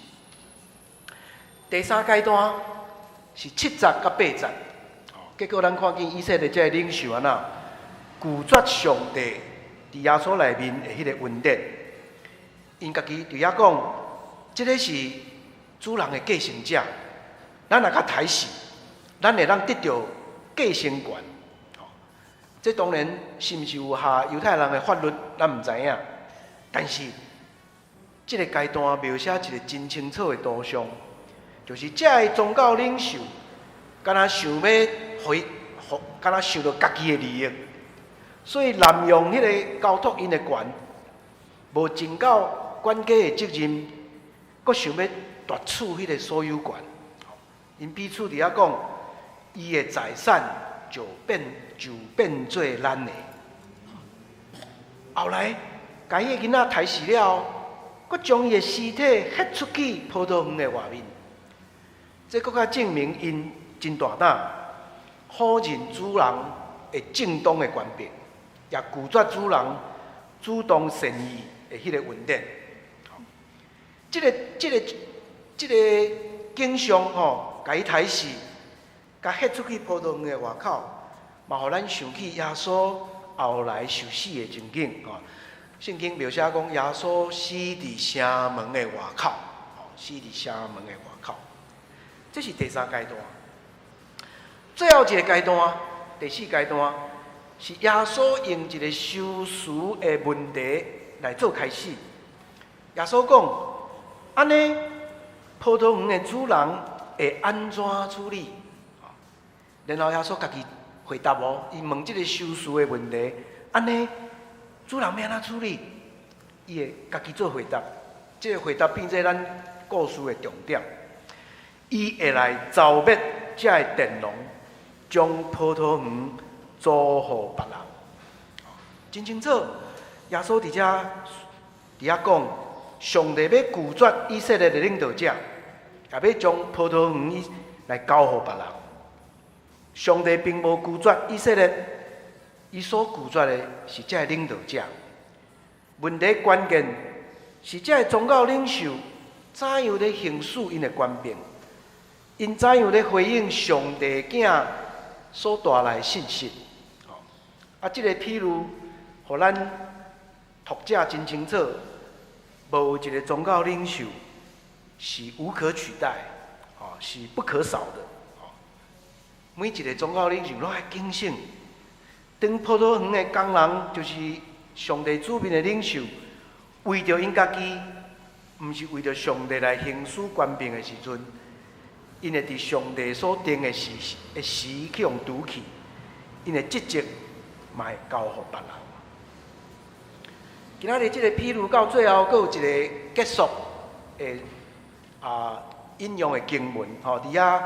第三階段是7節到8節，結果咱看見以色列這个領袖按怎拒絕上帝佇耶穌內面的彼个恩典，𪜶家己佇遐講，這个是主人的繼承者，咱若共刣死，咱會當得著繼承權。這當然是毋是有合猶太人的法律，咱毋知影。但是這个階段描寫一个真清楚的圖像，就是這个宗教領袖，敢若想欲予伊，敢若想著家己的利益，所以濫用彼个交託𪜶的權，無盡到管家的責任，閣想欲奪取彼个所有權。𪜶彼此佇遐講，伊的財產就變做咱的。後來，共彼个囡仔刣死了後，閣將伊的屍體彼出去葡萄園的外面。這閣較證明𪜶真大膽，否認主人的正當的權柄，也拒絕主人主動善意的彼個恩典。這个景象吼，共伊刣死，共彼出去葡萄園的外口，嘛予咱想起耶穌後來受死的情景。吼，聖經描寫講耶穌死佇城門的外口，死佇城門的外口。這是第三階段。最後一个階段，第四階段，是耶穌用一個修辭的問題來做開始。耶穌講：按呢，葡萄園的主人會按怎處理？然後耶穌家己回答哦，伊問這个修辭的問題，按呢，主人欲按怎處理？伊會家己做回答。這个回答變做咱故事的重點。伊會來剿滅這个佃農，將葡萄園租予別人。真清楚，耶穌佇遮講，上帝欲拒絕以色列的領導者，也欲將葡萄園來交予別人。上帝並無拒絕以色列，伊所拒絕的是這个領導者。問題關鍵是這个宗教領袖怎樣咧行使𪜶的權柄，𪜶怎樣咧回應上帝囝所帶來的信息。啊，這个譬喻，予咱讀者真清楚，無一个宗教領袖是無可取代，是不可少的。每一个宗教領袖攏愛警醒，當葡萄園的工人，就是上帝子民的領袖，為著𪜶家己，毋是為著上帝來行使權柄的時陣，𪜶會佇上帝所定的時的時去予除去，𪜶的職責嘛會交予別人。今仔日這个譬喻到最後，閣有一个結束的引用的經文，佇遐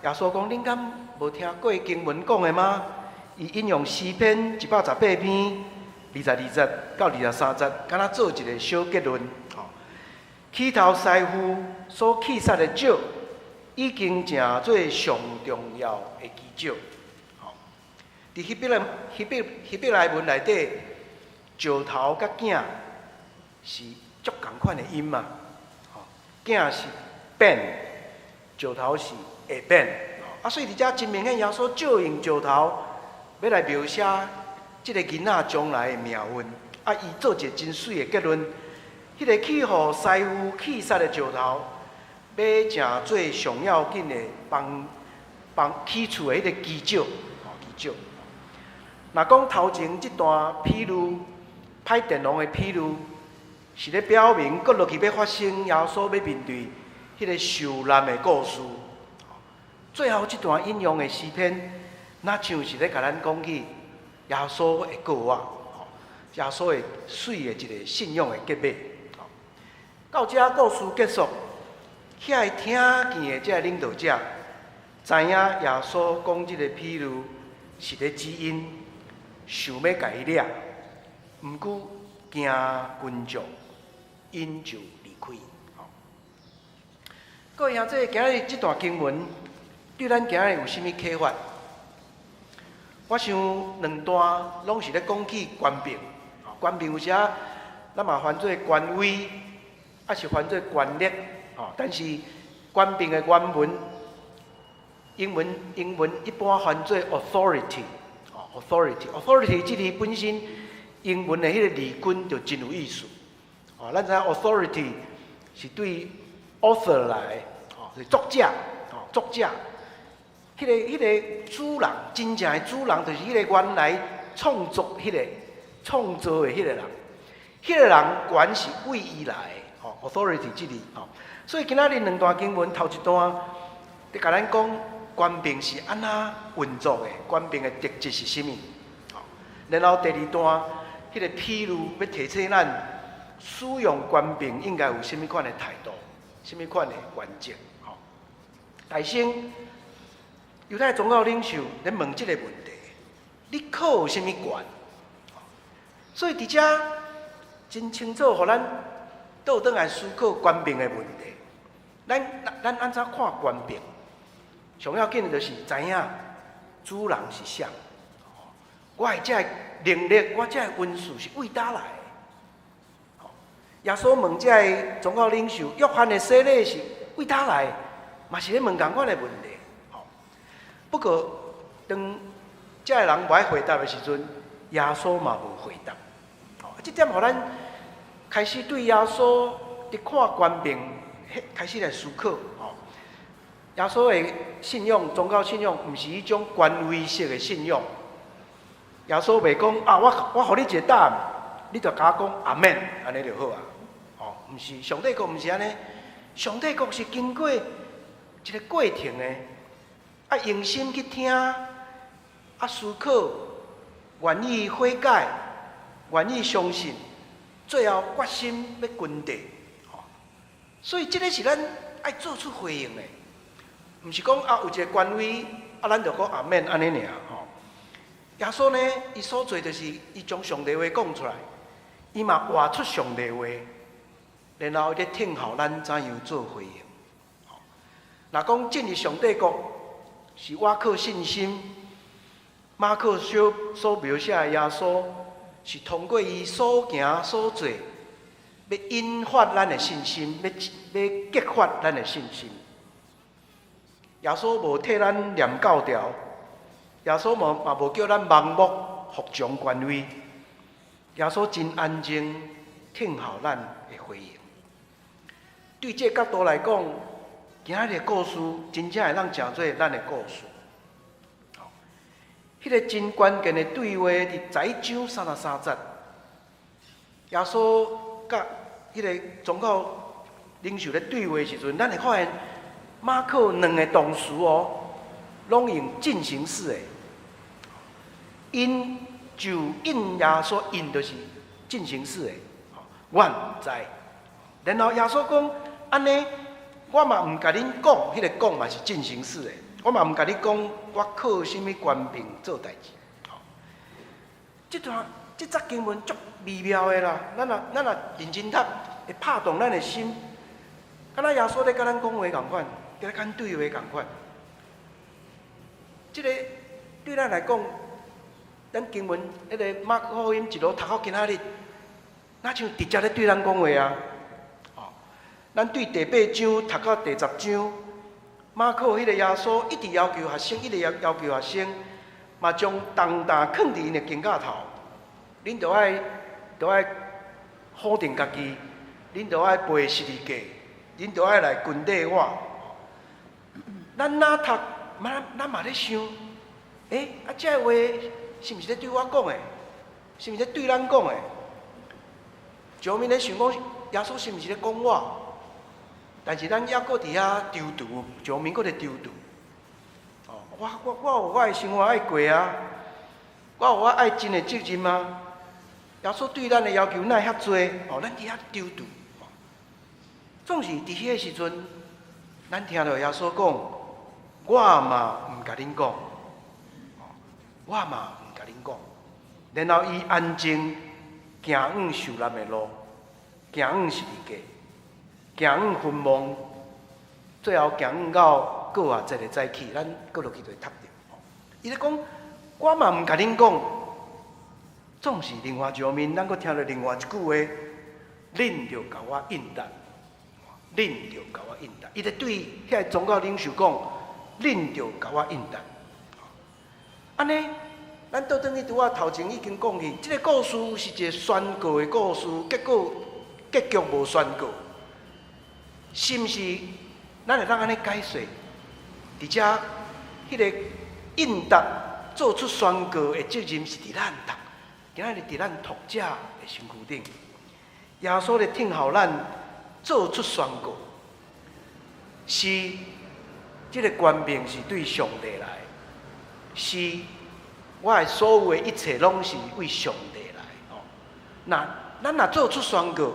耶穌講：恁敢無聽過經文講的嗎？伊引用詩篇118篇22節到23節，敢若做一个小結論。起頭師傅所棄殺的石，已經成做上重要的基石。佇希伯來文內底，石頭佮囝是足仝款的音嘛。囝是 ben，石頭是 eben。所以佇遮真明顯，耶穌借用石頭，欲來描寫這个囡仔將來的命運。伊做一个真媠的結論，彼个去予師傅棄殺的石頭，欲成做上要緊的幫幫起厝的彼个基石，基石。若講頭前這段譬喻，歹田農的譬喻，是咧表明閣落去欲發生耶穌欲面對彼个受難的故事。最後這段引用的詩篇，若像是咧共咱講起耶穌的過往，耶穌的媠的一个信仰的結尾。到這故事結束，遐个聽見的這个領導者，知影耶穌講這个譬喻是咧指𪜶，想欲共伊掠，毋過驚群眾，𪜶就離開。各位兄弟，今日這段經文對咱今日有啥物啟發？我想兩段攏是咧講起權柄，權柄有時咱嘛翻做權威，抑是翻做權力，但是權柄的原文，英文一般翻做 authority，authority，authority 這字本身英文的彼个字根就真有意思。咱知影 authority 是對 author 來的，是作者，作者。彼个主人，真正的主人就是彼个原來創作彼个創造的彼个人，彼个人權是對伊來的，authority 這字，所以今仔日兩段經文頭一段，佇共咱講權柄是按怎運作的，權柄的特質是啥物？然後第二段，彼个譬喻欲提醒咱使用權柄應該有啥物款的態度，啥物款的原則？大先，猶太宗教領袖咧問這个問題：你靠啥物權？所以佇遮真清楚，予咱倒轉來思考權柄的問題。咱按怎看權柄？上要緊的就是知影主人是誰。我的這个能力，我這个恩賜是對佗來的？耶穌問這个宗教領袖，約翰的洗禮是對佗來的？嘛是咧問仝款的問題。不過，當這个人無愛回答的時陣，耶穌嘛無回答。這點予咱開始對耶穌佇看權柄，開始來思考。耶穌的信仰，宗教信仰，毋是彼種權威式的信仰。耶穌袂講啊，我予你一個答案，你就共我講阿們，按呢就好啊。毋是，上帝國毋是按呢，上帝國是經過一個過程的，用心去聽，思考，願意悔改，願意相信，最後決心欲跟綴。所以這个是咱愛做出回應的，毋是講有一個權威啊，咱就講阿們按呢爾吼。耶穌呢，伊所做就是伊將上帝話講出來，伊嘛活出上帝話，然後伊咧聽候咱怎樣做回應。若講進入上帝國是倚靠信心，馬可所描寫的耶穌是通過伊所行所做，欲引發咱的信心，欲激發咱的信心。耶穌無替咱念教條，耶穌無嘛無叫咱盲目服從權威。耶穌真安靜，聽候咱的回應。對這個角度來講，今仔日的故事真正會當成做咱的故事。彼個真關鍵的對話，佇11章33節，耶穌佮彼個宗教領袖咧對話時陣，咱會發現馬可兩个動詞哦，攏用進行式的。𪜶就應耶穌，𪜶就是進行式的。我毋知。然後耶穌講：按呢，我嘛毋共恁講，彼個講嘛是進行式的。我嘛毋共你講，我靠啥物權柄做代誌。這段這節經文足微妙的啦，咱若認真讀，會拍動咱的心。敢若耶穌咧共咱講話仝款，咧共咱對話仝款。這个對咱來講，咱經文彼个馬可福音一路讀到今仔日，若像直接咧對咱講話啊。哦，咱對第八章讀到第十章，馬可彼个耶穌一直要求學生，一直要求學生，嘛將重擔囥佇𪜶的肩胛頭。恁著愛否定家己，恁著愛背十字架，恁著愛來跟綴我。咱若讀，咱嘛咧想，欸，啊，這个話是毋是咧對我講的？是毋是咧對咱講的？上面咧想講，耶穌是毋是咧講我？但是咱猶閣佇遐躊躇，上面閣咧躊躇。哦，我有我的生活愛過啊，我有我愛盡的責任啊。耶穌對咱的要求哪會遐濟？哦，咱佇遐躊躇。總是佇彼个時陣，咱聽著耶穌講，我嘛毋共恁講，我嘛毋共恁講。然後伊安靜行往受難的路，行往十字架，行往墳墓，最後行往到過活節的早起，咱閣落去就會讀著。伊咧講，我嘛毋共恁講。總是另外一方面，咱閣聽著另外一句話，恁著共我應答，恁著共我應答。伊咧對遐个宗教領袖講，恁著共我應答。按呢，咱倒轉去拄仔頭前已經講去，這个故事是一个宣告的故事，結果結局無宣告，是毋是？咱會當按呢解說？佇遮彼个應答做出宣告的責任是佇咱讀。今仔日佇咱讀者的身軀頂，耶穌咧聽候咱做出宣告，是這个權柄是對上帝來，是我的所有的一切攏是為上帝來。哦，那咱若做出宣告，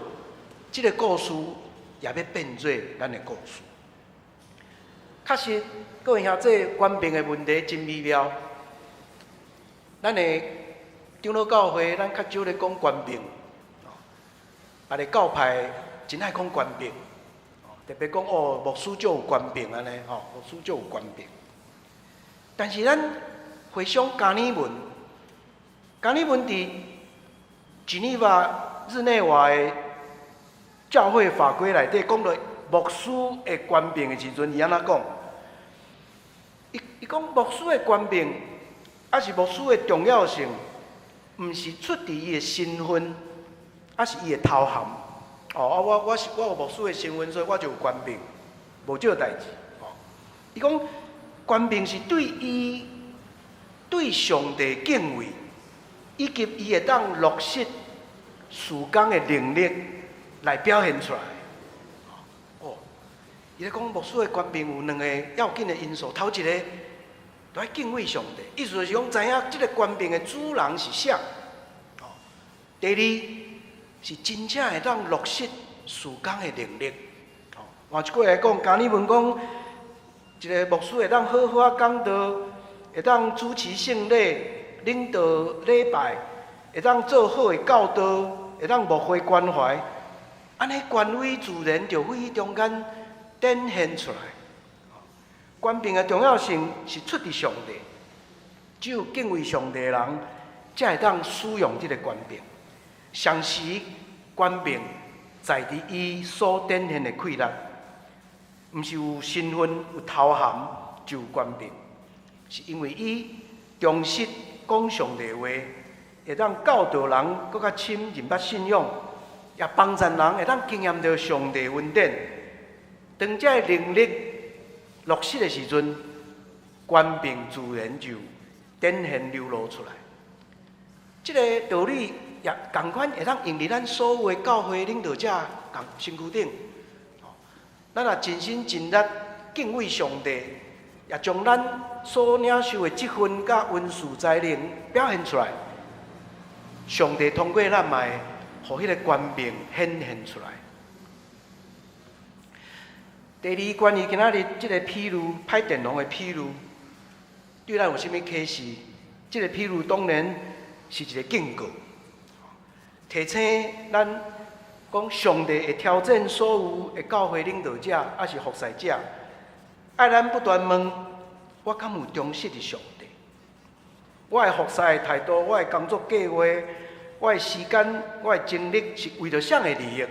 這个故事也欲變做咱的故事。確實，各位兄弟，權柄的問題真微妙。咱的長老教會，咱較少咧講權柄，別个教派真愛講權柄，特別講哦，牧師就有權柄按呢，吼，牧師就有權柄。但是咱回想加爾文，加爾文佇日內瓦日內瓦的教會法規內底講到牧師的權柄的時陣，伊按怎講？伊講牧師的權柄，抑是牧師的重要性，毋是出佇伊的身份，抑是伊的頭銜。哦，啊，我有牧師的身份，所以我就有權柄，無這個代誌。哦，伊講權柄是對伊對上帝敬畏，以及伊會當落實事工的能力來表現出來。哦，伊咧講牧師的權柄有兩個要緊的因素，頭一个，著愛敬畏上帝，意思就是講知影這个權柄的主人是誰。哦，第二是真正會當落實事工的能力。哦，換一句話來講，加爾文講，一个牧師會當好好仔講道，會當主持聖禮、領導禮拜，會當做好的教導，會當牧會關懷，按呢權威自然就會中間展現出來。權柄的重要性是出佇上帝，只有敬畏上帝的人，才會當使用這个權柄。同時，權柄在佇伊所展現的氣力，毋是有身份、有頭銜就有權柄，是因為伊忠實講上帝話，會當教導人閣較深認捌信仰，也幫助人會當經驗著上帝恩典。當這个能力落實的時陣，權柄自然就展現流露出來。這个道理也仝款會當用佇咱所有的教會領導者仝身軀頂。咱若盡心盡力敬畏上帝，也將咱所領受的職分佮恩賜才能表現出來，上帝通過咱嘛會予彼个權柄顯現出來。第二，關於今仔日這个譬喻，歹佃農的譬喻，對咱有啥物啟示？這个譬喻當然是一个警告，提醒咱講上帝會挑戰所有的教會領導者，抑是服侍者，愛咱不斷問：我敢有忠實佇上帝？我的服侍的態度，我的工作計劃，我的時間，我的精力，是為著啥的利益？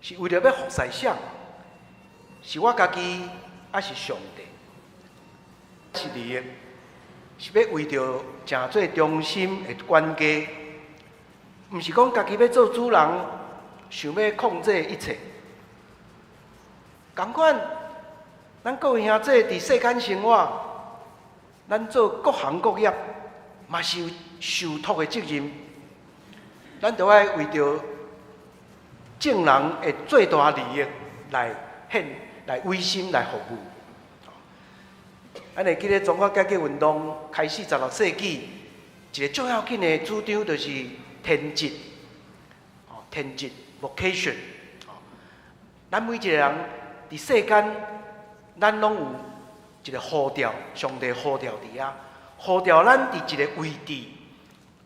是為著欲服侍誰？是我家己，抑是上帝？是利益，是欲為著成做忠心的管家，毋是講家己欲做主人，想欲控制一切。仝款，咱各位兄弟佇世間生活，咱做各行各業，嘛是有受託的責任。咱著愛為著眾人的最大利益來獻、來委身來服務。咱會記得中國改革運動開始16世紀，一个最要緊的主張就是天職，哦，天職 vocation。咱每一个人佇世間，咱攏有一个呼召，上帝呼召佇遐，呼召咱佇一个位置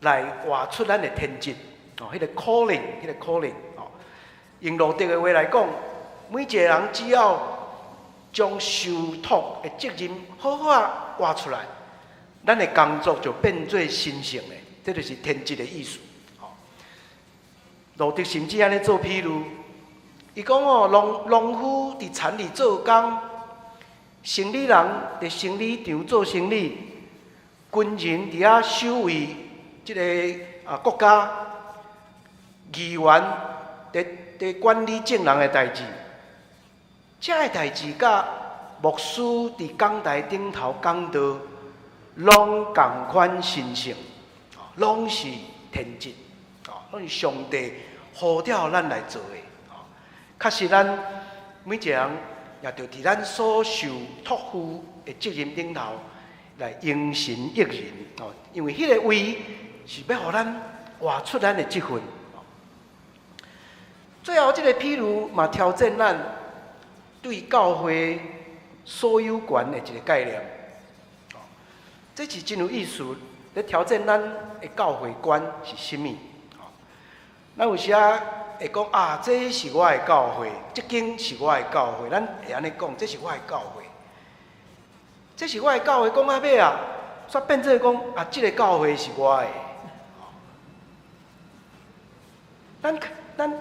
來活出咱的天職。哦，彼个 calling，彼个 calling，哦，用路德的話來講，每一个人只要將受託的責任好好仔活出來，咱的工作就變做神聖的，這就是天職的意思。路德甚至按呢做譬喻，伊講哦，農夫佇田裡做工，生理人佇生理場做生理，軍人佇遐守衛這个國家，議員佇管理眾人的代誌，這个代誌佮牧師佇講台頂頭講道，攏仝款神聖，攏是天職，攏是上帝呼召咱來做的。確實，咱每一个人也著佇咱所受託付的責任頂頭來榮神益人，因為彼个位是欲予咱活出咱的職分。最後，這个譬喻嘛挑戰咱對教會所有權的一个概念。這是真有意思，咧挑戰咱的教會觀是啥物？咱有時仔會講啊，這是我的教會，這間是我的教會，咱會按呢講，這是我的教會，這是我的教會。講到尾啊，煞變做講啊，這个教會是我的。咱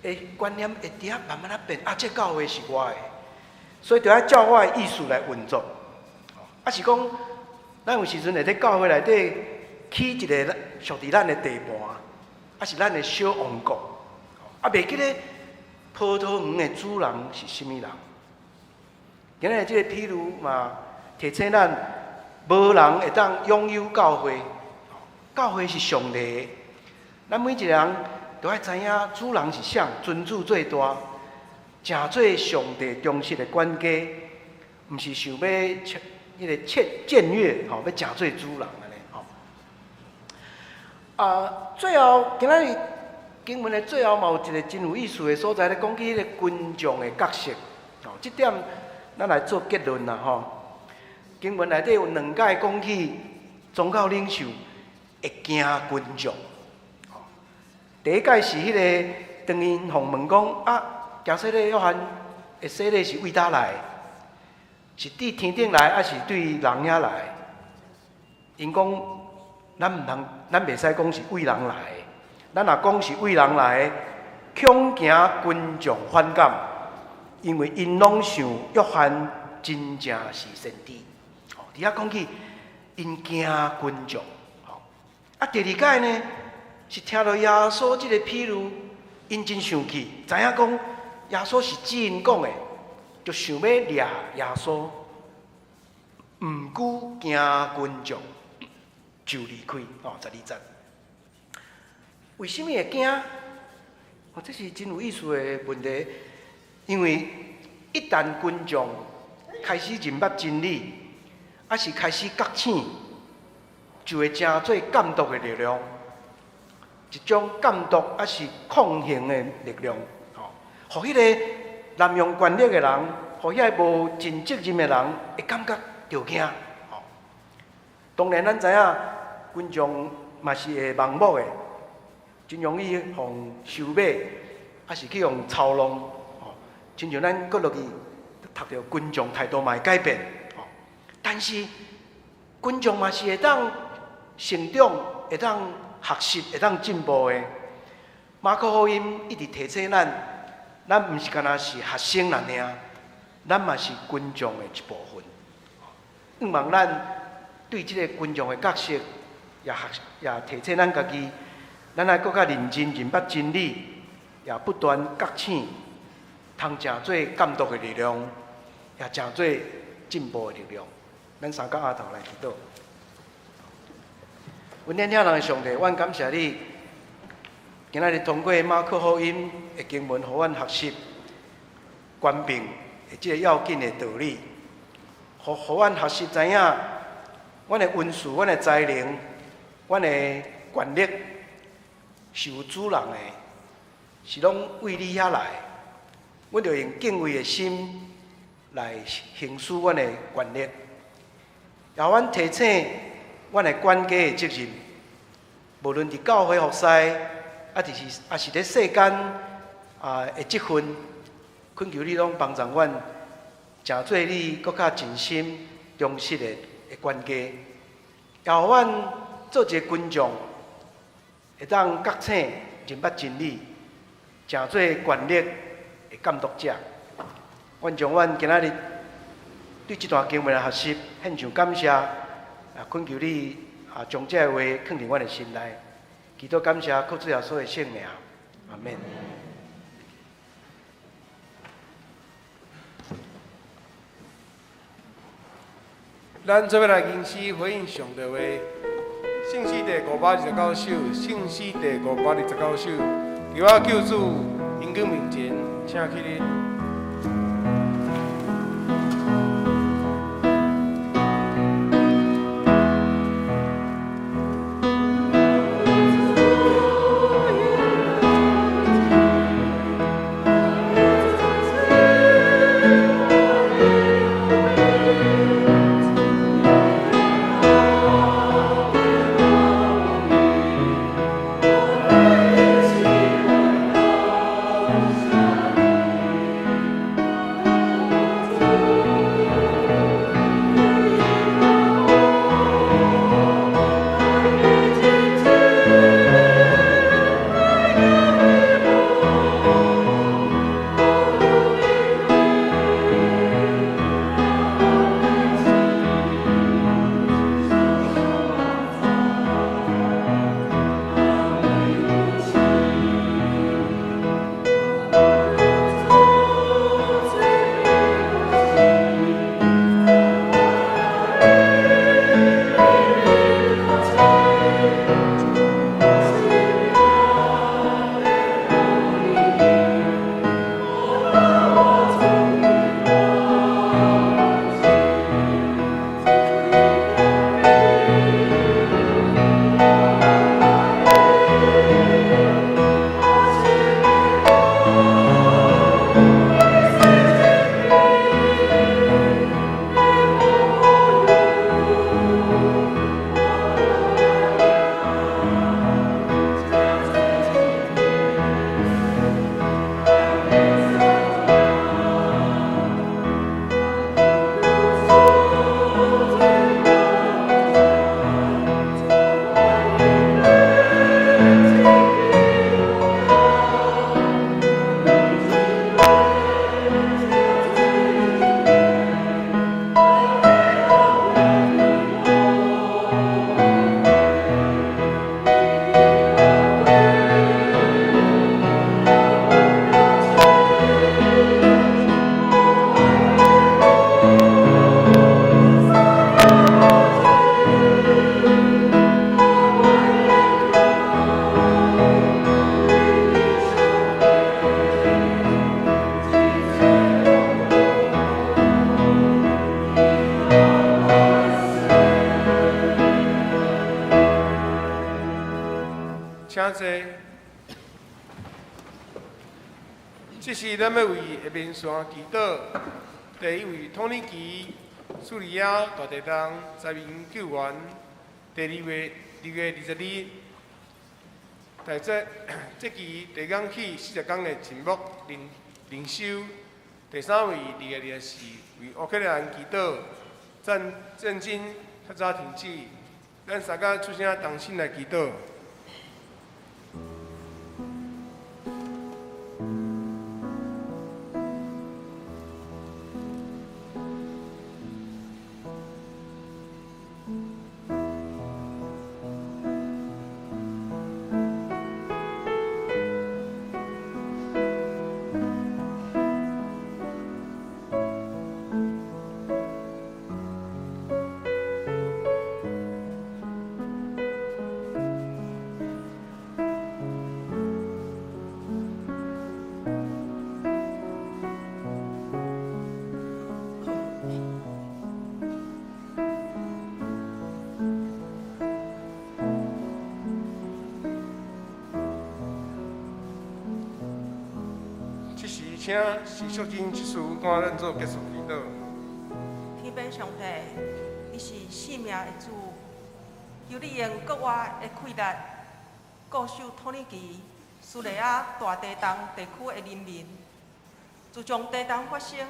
的觀念會佇遐慢慢仔變，啊，這教會是我的，所以著愛照我的意思來運作。啊，是講，咱有時陣會佇教會內底起一个屬佇咱的地盤，抑是咱的小王國。啊，袂記咧葡萄園的主人是啥物人？今仔日這个譬喻嘛，提醒咱，無人會當擁有教會，教會是上帝的。咱每一個人都愛知影主人是誰，尊主做大，成做上帝忠實的管家，毋是想欲彼个僭越吼，欲成做主人按呢吼。啊，最後今仔日經文的最後嘛有一个真有意思的所在，咧講起彼个群眾的角色，吼，這點咱來做結論啦吼。經文內底有兩擺講起宗教領袖會驚群眾。第一擺是彼个當𪜶予問講啊，行洗禮約翰的洗禮是對佗來？是對天頂來，抑是對人遐來？𪜶講，咱毋通，咱袂使講是對人來。咱若講是對人來，恐驚群眾反感，因為𪜶攏想約翰真正是先知。哦，佇遐講起，𪜶驚群眾。吼，啊，第二擺呢，是聽著耶穌這个譬喻，𪜶真生氣，知影講耶穌是指𪜶講的，就想欲掠耶穌，毋過驚群眾，就離開。哦，12節。為啥物會驚？哦，這是真有意思的問題。因為一旦群眾開始認捌真理，抑是開始覺醒，就會成做監督的力量，一種監督抑是抗衡的力量。吼，予彼个濫用權力的人，予遐個無盡責任的人，會感覺著驚。吼，當然咱知影，群眾嘛是會盲目的。真容易予收買，抑是去予操弄，吼，親像咱閣落去讀著群眾態度嘛會改變，吼。但是群眾嘛是會當成長，會當學習，會當進步的。馬可福音一直提醒咱，咱毋是干焦是學生爾爾，咱嘛是群眾的一部分。向望咱對這个群眾的角色，也學也提醒咱家己。咱愛閣較認真認捌真理，也不斷覺醒，通成做監督的力量，也成做進步的力量。咱三角阿頭來祈禱。阮天人的上帝，阮感謝你，今仔日通過馬可福音的經文，予阮學習權柄的這個要緊的道理，予阮學習知影，阮的恩賜、阮的才能、阮的權力。是有主人的，是攏對你遐來，阮著用敬畏的心來行使阮的權力，也阮提醒阮的管家的責任，無論佇教會服侍，抑是佇世間的職分，懇求你攏幫助阮，成做你閣較盡心忠實的管家，也予阮做一个群眾。會當覺醒、認捌真理，成做權力的監督者。阮將阮今仔日對這段經文的學習獻上感謝，啊，懇求你啊，將這个話囥佇阮的心內。祈禱感謝，靠主耶穌的聖名，阿們。咱做伙來吟詩回應上帝話。聖詩第529首，聖詩第529首，求我救主英光面前，請起立。主坐。这时，咱欲为下面线祈祷。第一位，土耳其、敘利亞大地震灾民救援；第二位，2月20日，大節節期地港起40工的靜默靈靈修；第三位，2月24，為烏克蘭祈禱，戰戰爭較早停止。咱三个出聲同心來祈禱。這時，請徐淑珍執事帶咱做結束祈禱。天父上帝，你是生命的主，求你用國外的氣力，固守土耳其、敘利亞大地震地區的人民。自從地震發生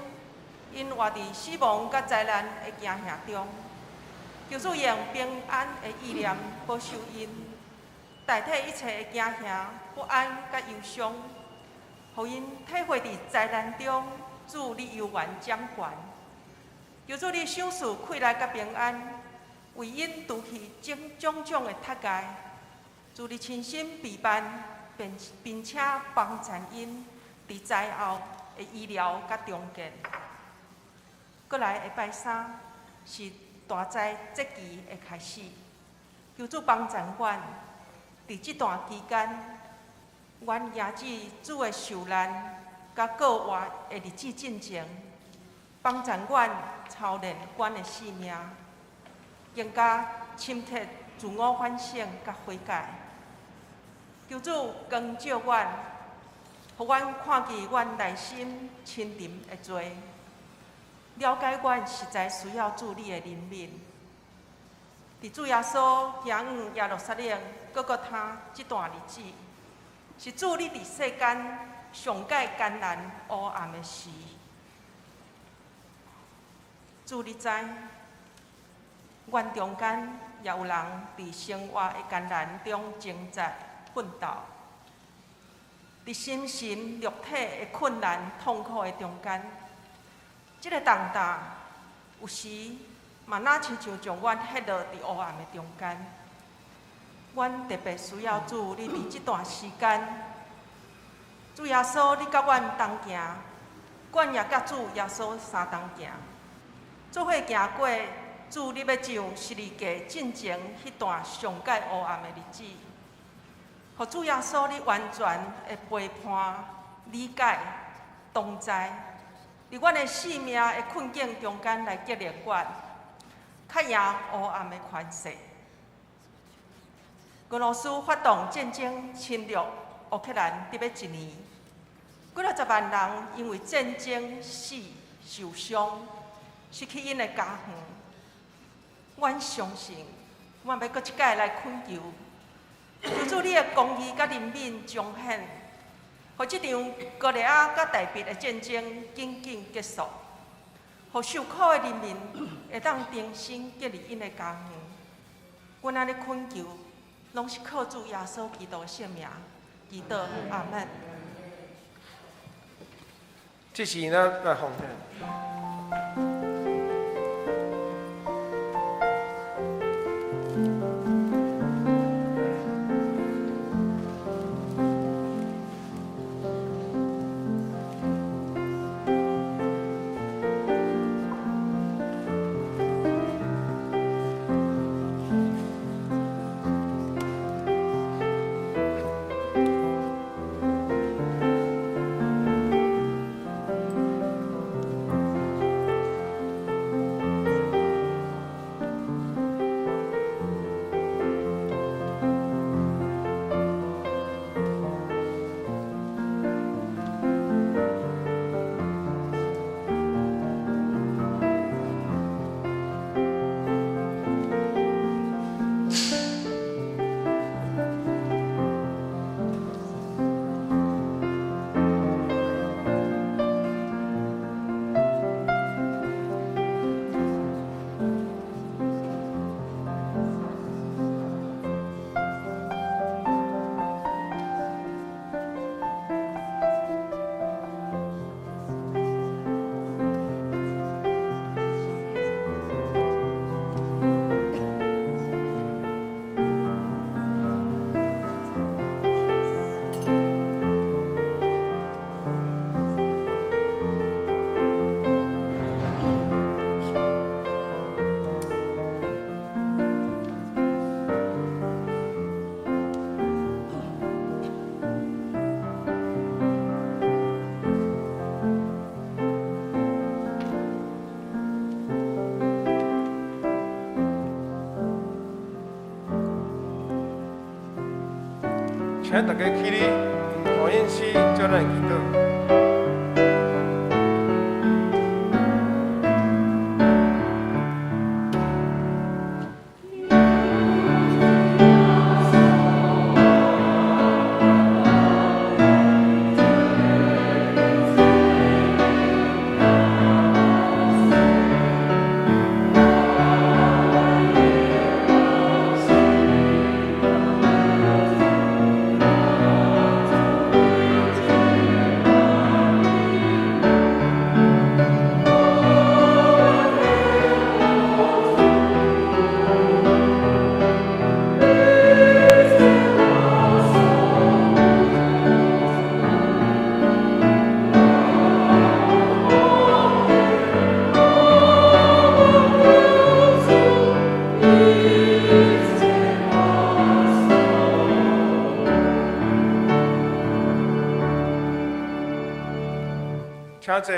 ，𪜶活佇死亡佮災難的驚嚇中，求主用平安的意念保守𪜶，代替一切的驚嚇、不安佮憂傷。予𪜶體會佇災難中，主你猶原掌權。求主你賞賜氣力佮平安，為𪜶除去種種種的窒礙。主你親身陪伴，並並且幫助𪜶佇災後的醫療佮重建。閣來下拜三是大災節期的開始，求主幫助阮佇這段期間。阮行至主的受難，佮過活的日子進前，幫助阮操練阮的生命，更加深刻自我反省佮悔改。求主光照阮，予阮看見阮內心深沉的罪，了解阮實在需要主你的憐憫。佇主耶穌行往耶路撒冷各各他這段日子，是主你佇世間上蓋艱難烏暗的時，主你知，阮中間也有人佇生活的艱難中掙扎奮鬥，佇心神肉體的困難痛苦的中間，這个重擔有時嘛若親像將阮彼落佇烏暗的中間。阮特別需要主，你佇這段時間，主耶穌，你佮阮同行，阮也佮主耶穌相同行，做伙行過主你欲上十字架進前彼段上蓋烏暗的日子，予主耶穌你完全的陪伴、理解、同在，佇阮的生命的困境中間來激勵阮，較贏烏暗的權勢。俄羅斯發動戰爭侵略烏克蘭，得欲一年，幾若十萬人因為戰爭死、受傷，失去𪜶的家園。阮相信，阮欲閣一擺來懇求，求主你的公義佮憐憫彰顯，予這場歌利亞佮大衛的戰爭緊緊結束，予受苦的人民會當重新建立𪜶的家園。阮按呢懇求，攏是靠主耶穌基督的聖名，祈禱，阿們。這時咱來奉獻。請大家起立，黃燕西叫咱祈禱。請坐。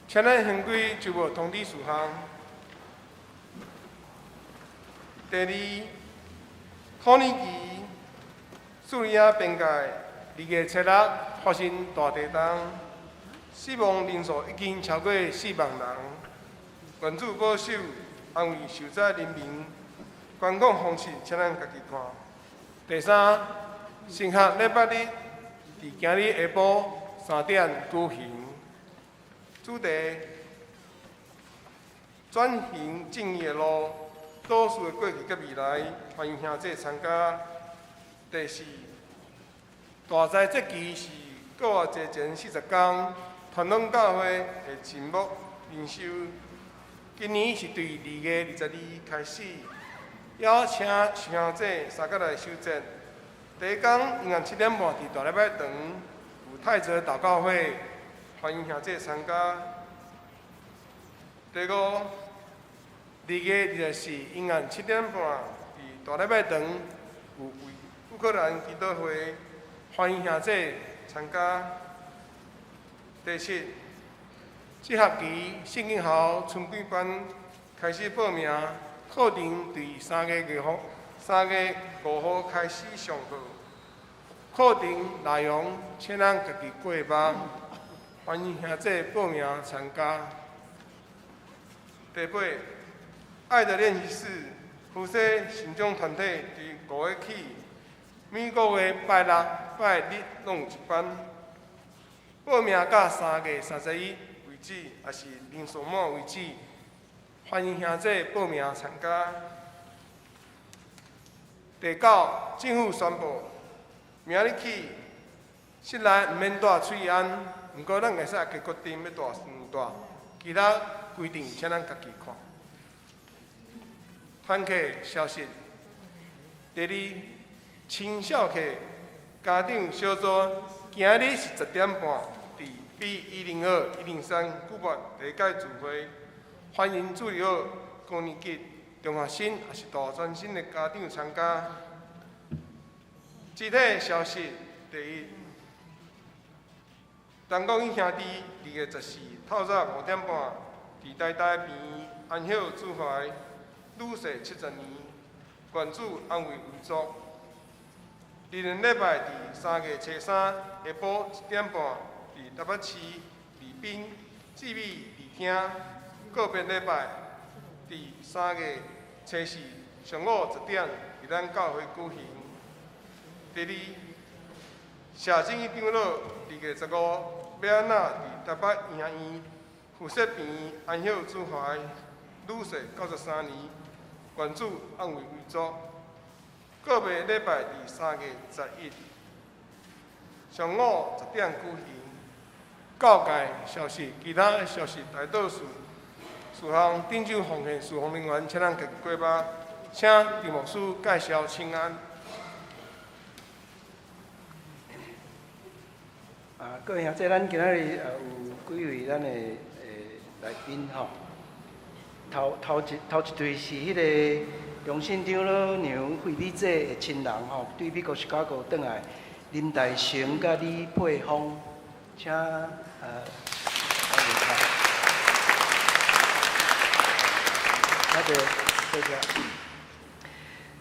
請咱回歸就無通知事項。第二，土耳其、敘利亞邊界2月7日發生大地震，死亡人數已經超過4萬人。願主保守，安慰受災人民。觀看方式，請咱家己看。第三，神學禮拜日佇今日下晡3點舉行，主題轉型正義的路，倒數的過去佮未來，歡迎兄弟參加。第四，大齋節期是復活節前40天，傳統教會的靜默靈修，今年是對2月22開始，邀請兄弟三個來守節。第一工，晚上7點半佇大禮拜堂有泰澤禱告會，歡迎兄弟參加。第五，2月24晚上7點半佇大禮拜堂有為烏克蘭祈禱會，歡迎兄弟參加。第七，這學期聖經校春季班開始報名，課程對3月5號開始上課。課程內容請咱家己過目，歡迎兄弟報名參加。第八，愛的練習室負責成長團體佇5月起，每個月拜六、拜日攏有一班。報名到3月31為止，抑是人數滿為止。歡迎兄弟報名參加。第九，政府宣布，明仔日起，室內毋免戴喙罨，毋過咱會使加決定欲戴毋戴，其他規定請咱家己看。團契消息：第二，青少客家長小組，今日是10點半，佇 B102、103舉辦第一屆聚會，歡迎主日學高年級、中學生抑是大專生的家長參加。肢體消息：第一，陳國英兄弟2月14透早5點半，佇台大病院安息主懷，女婿70年，願主安慰遺族。二兩禮拜佇3月3下晡1點半，佇台北市麗濱志美二廳告別禮拜，佇3月4上午10點，佇咱教會舉行。第二，謝正義長老2月15欲按怎佇台北醫學院附設病院安息主懷，女婿93年，願主安慰遺族。告別禮拜佇3月11上午10點舉行。教界消息，其他消息大多數事項頂手奉獻事奉人員，請咱家己過目，請陳牧師介紹請安。啊，各位兄弟，咱今仔日有幾位咱的來賓吼。頭一對是彼個榮信長老娘惠美姐的親人吼，對美國芝加哥轉來林大成佮李佩芳，請那個多謝。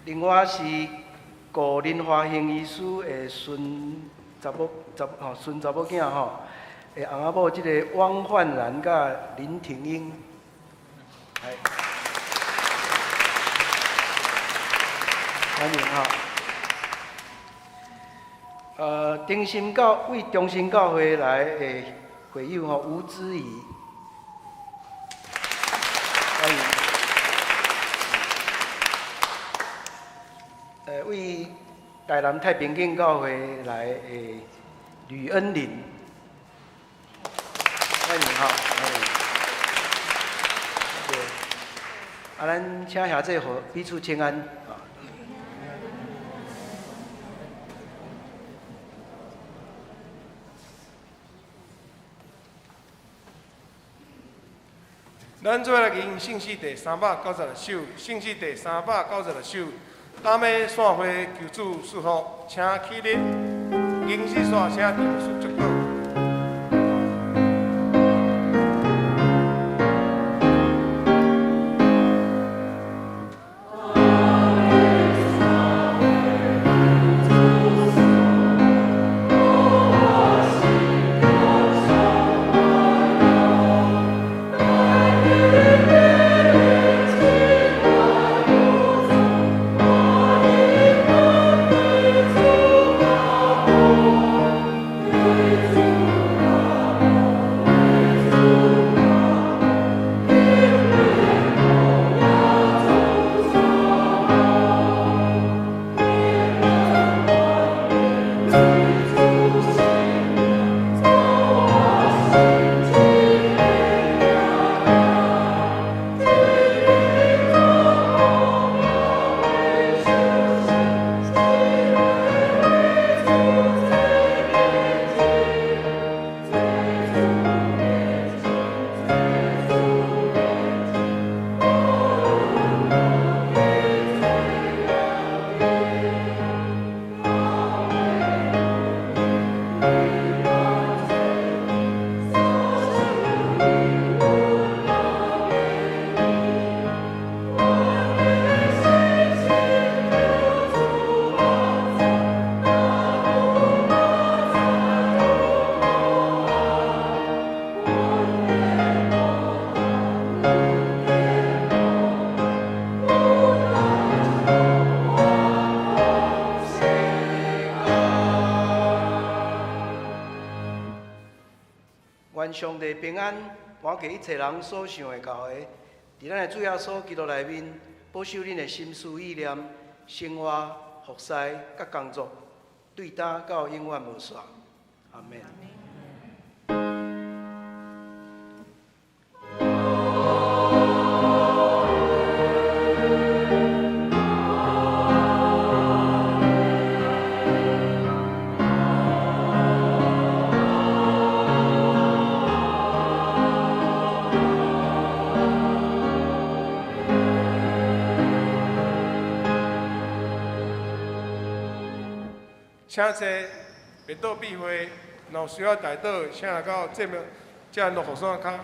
另外是顧林華興醫師的孫查某查吼孫查某囝吼，的翁仔某這个汪焕然佮林廷英，來，歡迎吼。中心教為中心教會來的會友吼吳之儀，歡迎。為台南太平景教會來的呂恩林，歡迎吼，歡迎。對，啊，咱請兄弟互彼此請安。咱做來吟聖詩第396首，聖詩第396首，擔尾散花求主賜福，請起立，吟詩煞請沉思祝禱。願上帝平安，瞞過一切人所想會到的，佇咱的主耶穌基督內面，保守恁的心思意念、生活、服侍佮工作，對今到永遠無煞。阿們。請坐，別倒避會，若有需要代禱，請來到這邊，這落雨傘跤。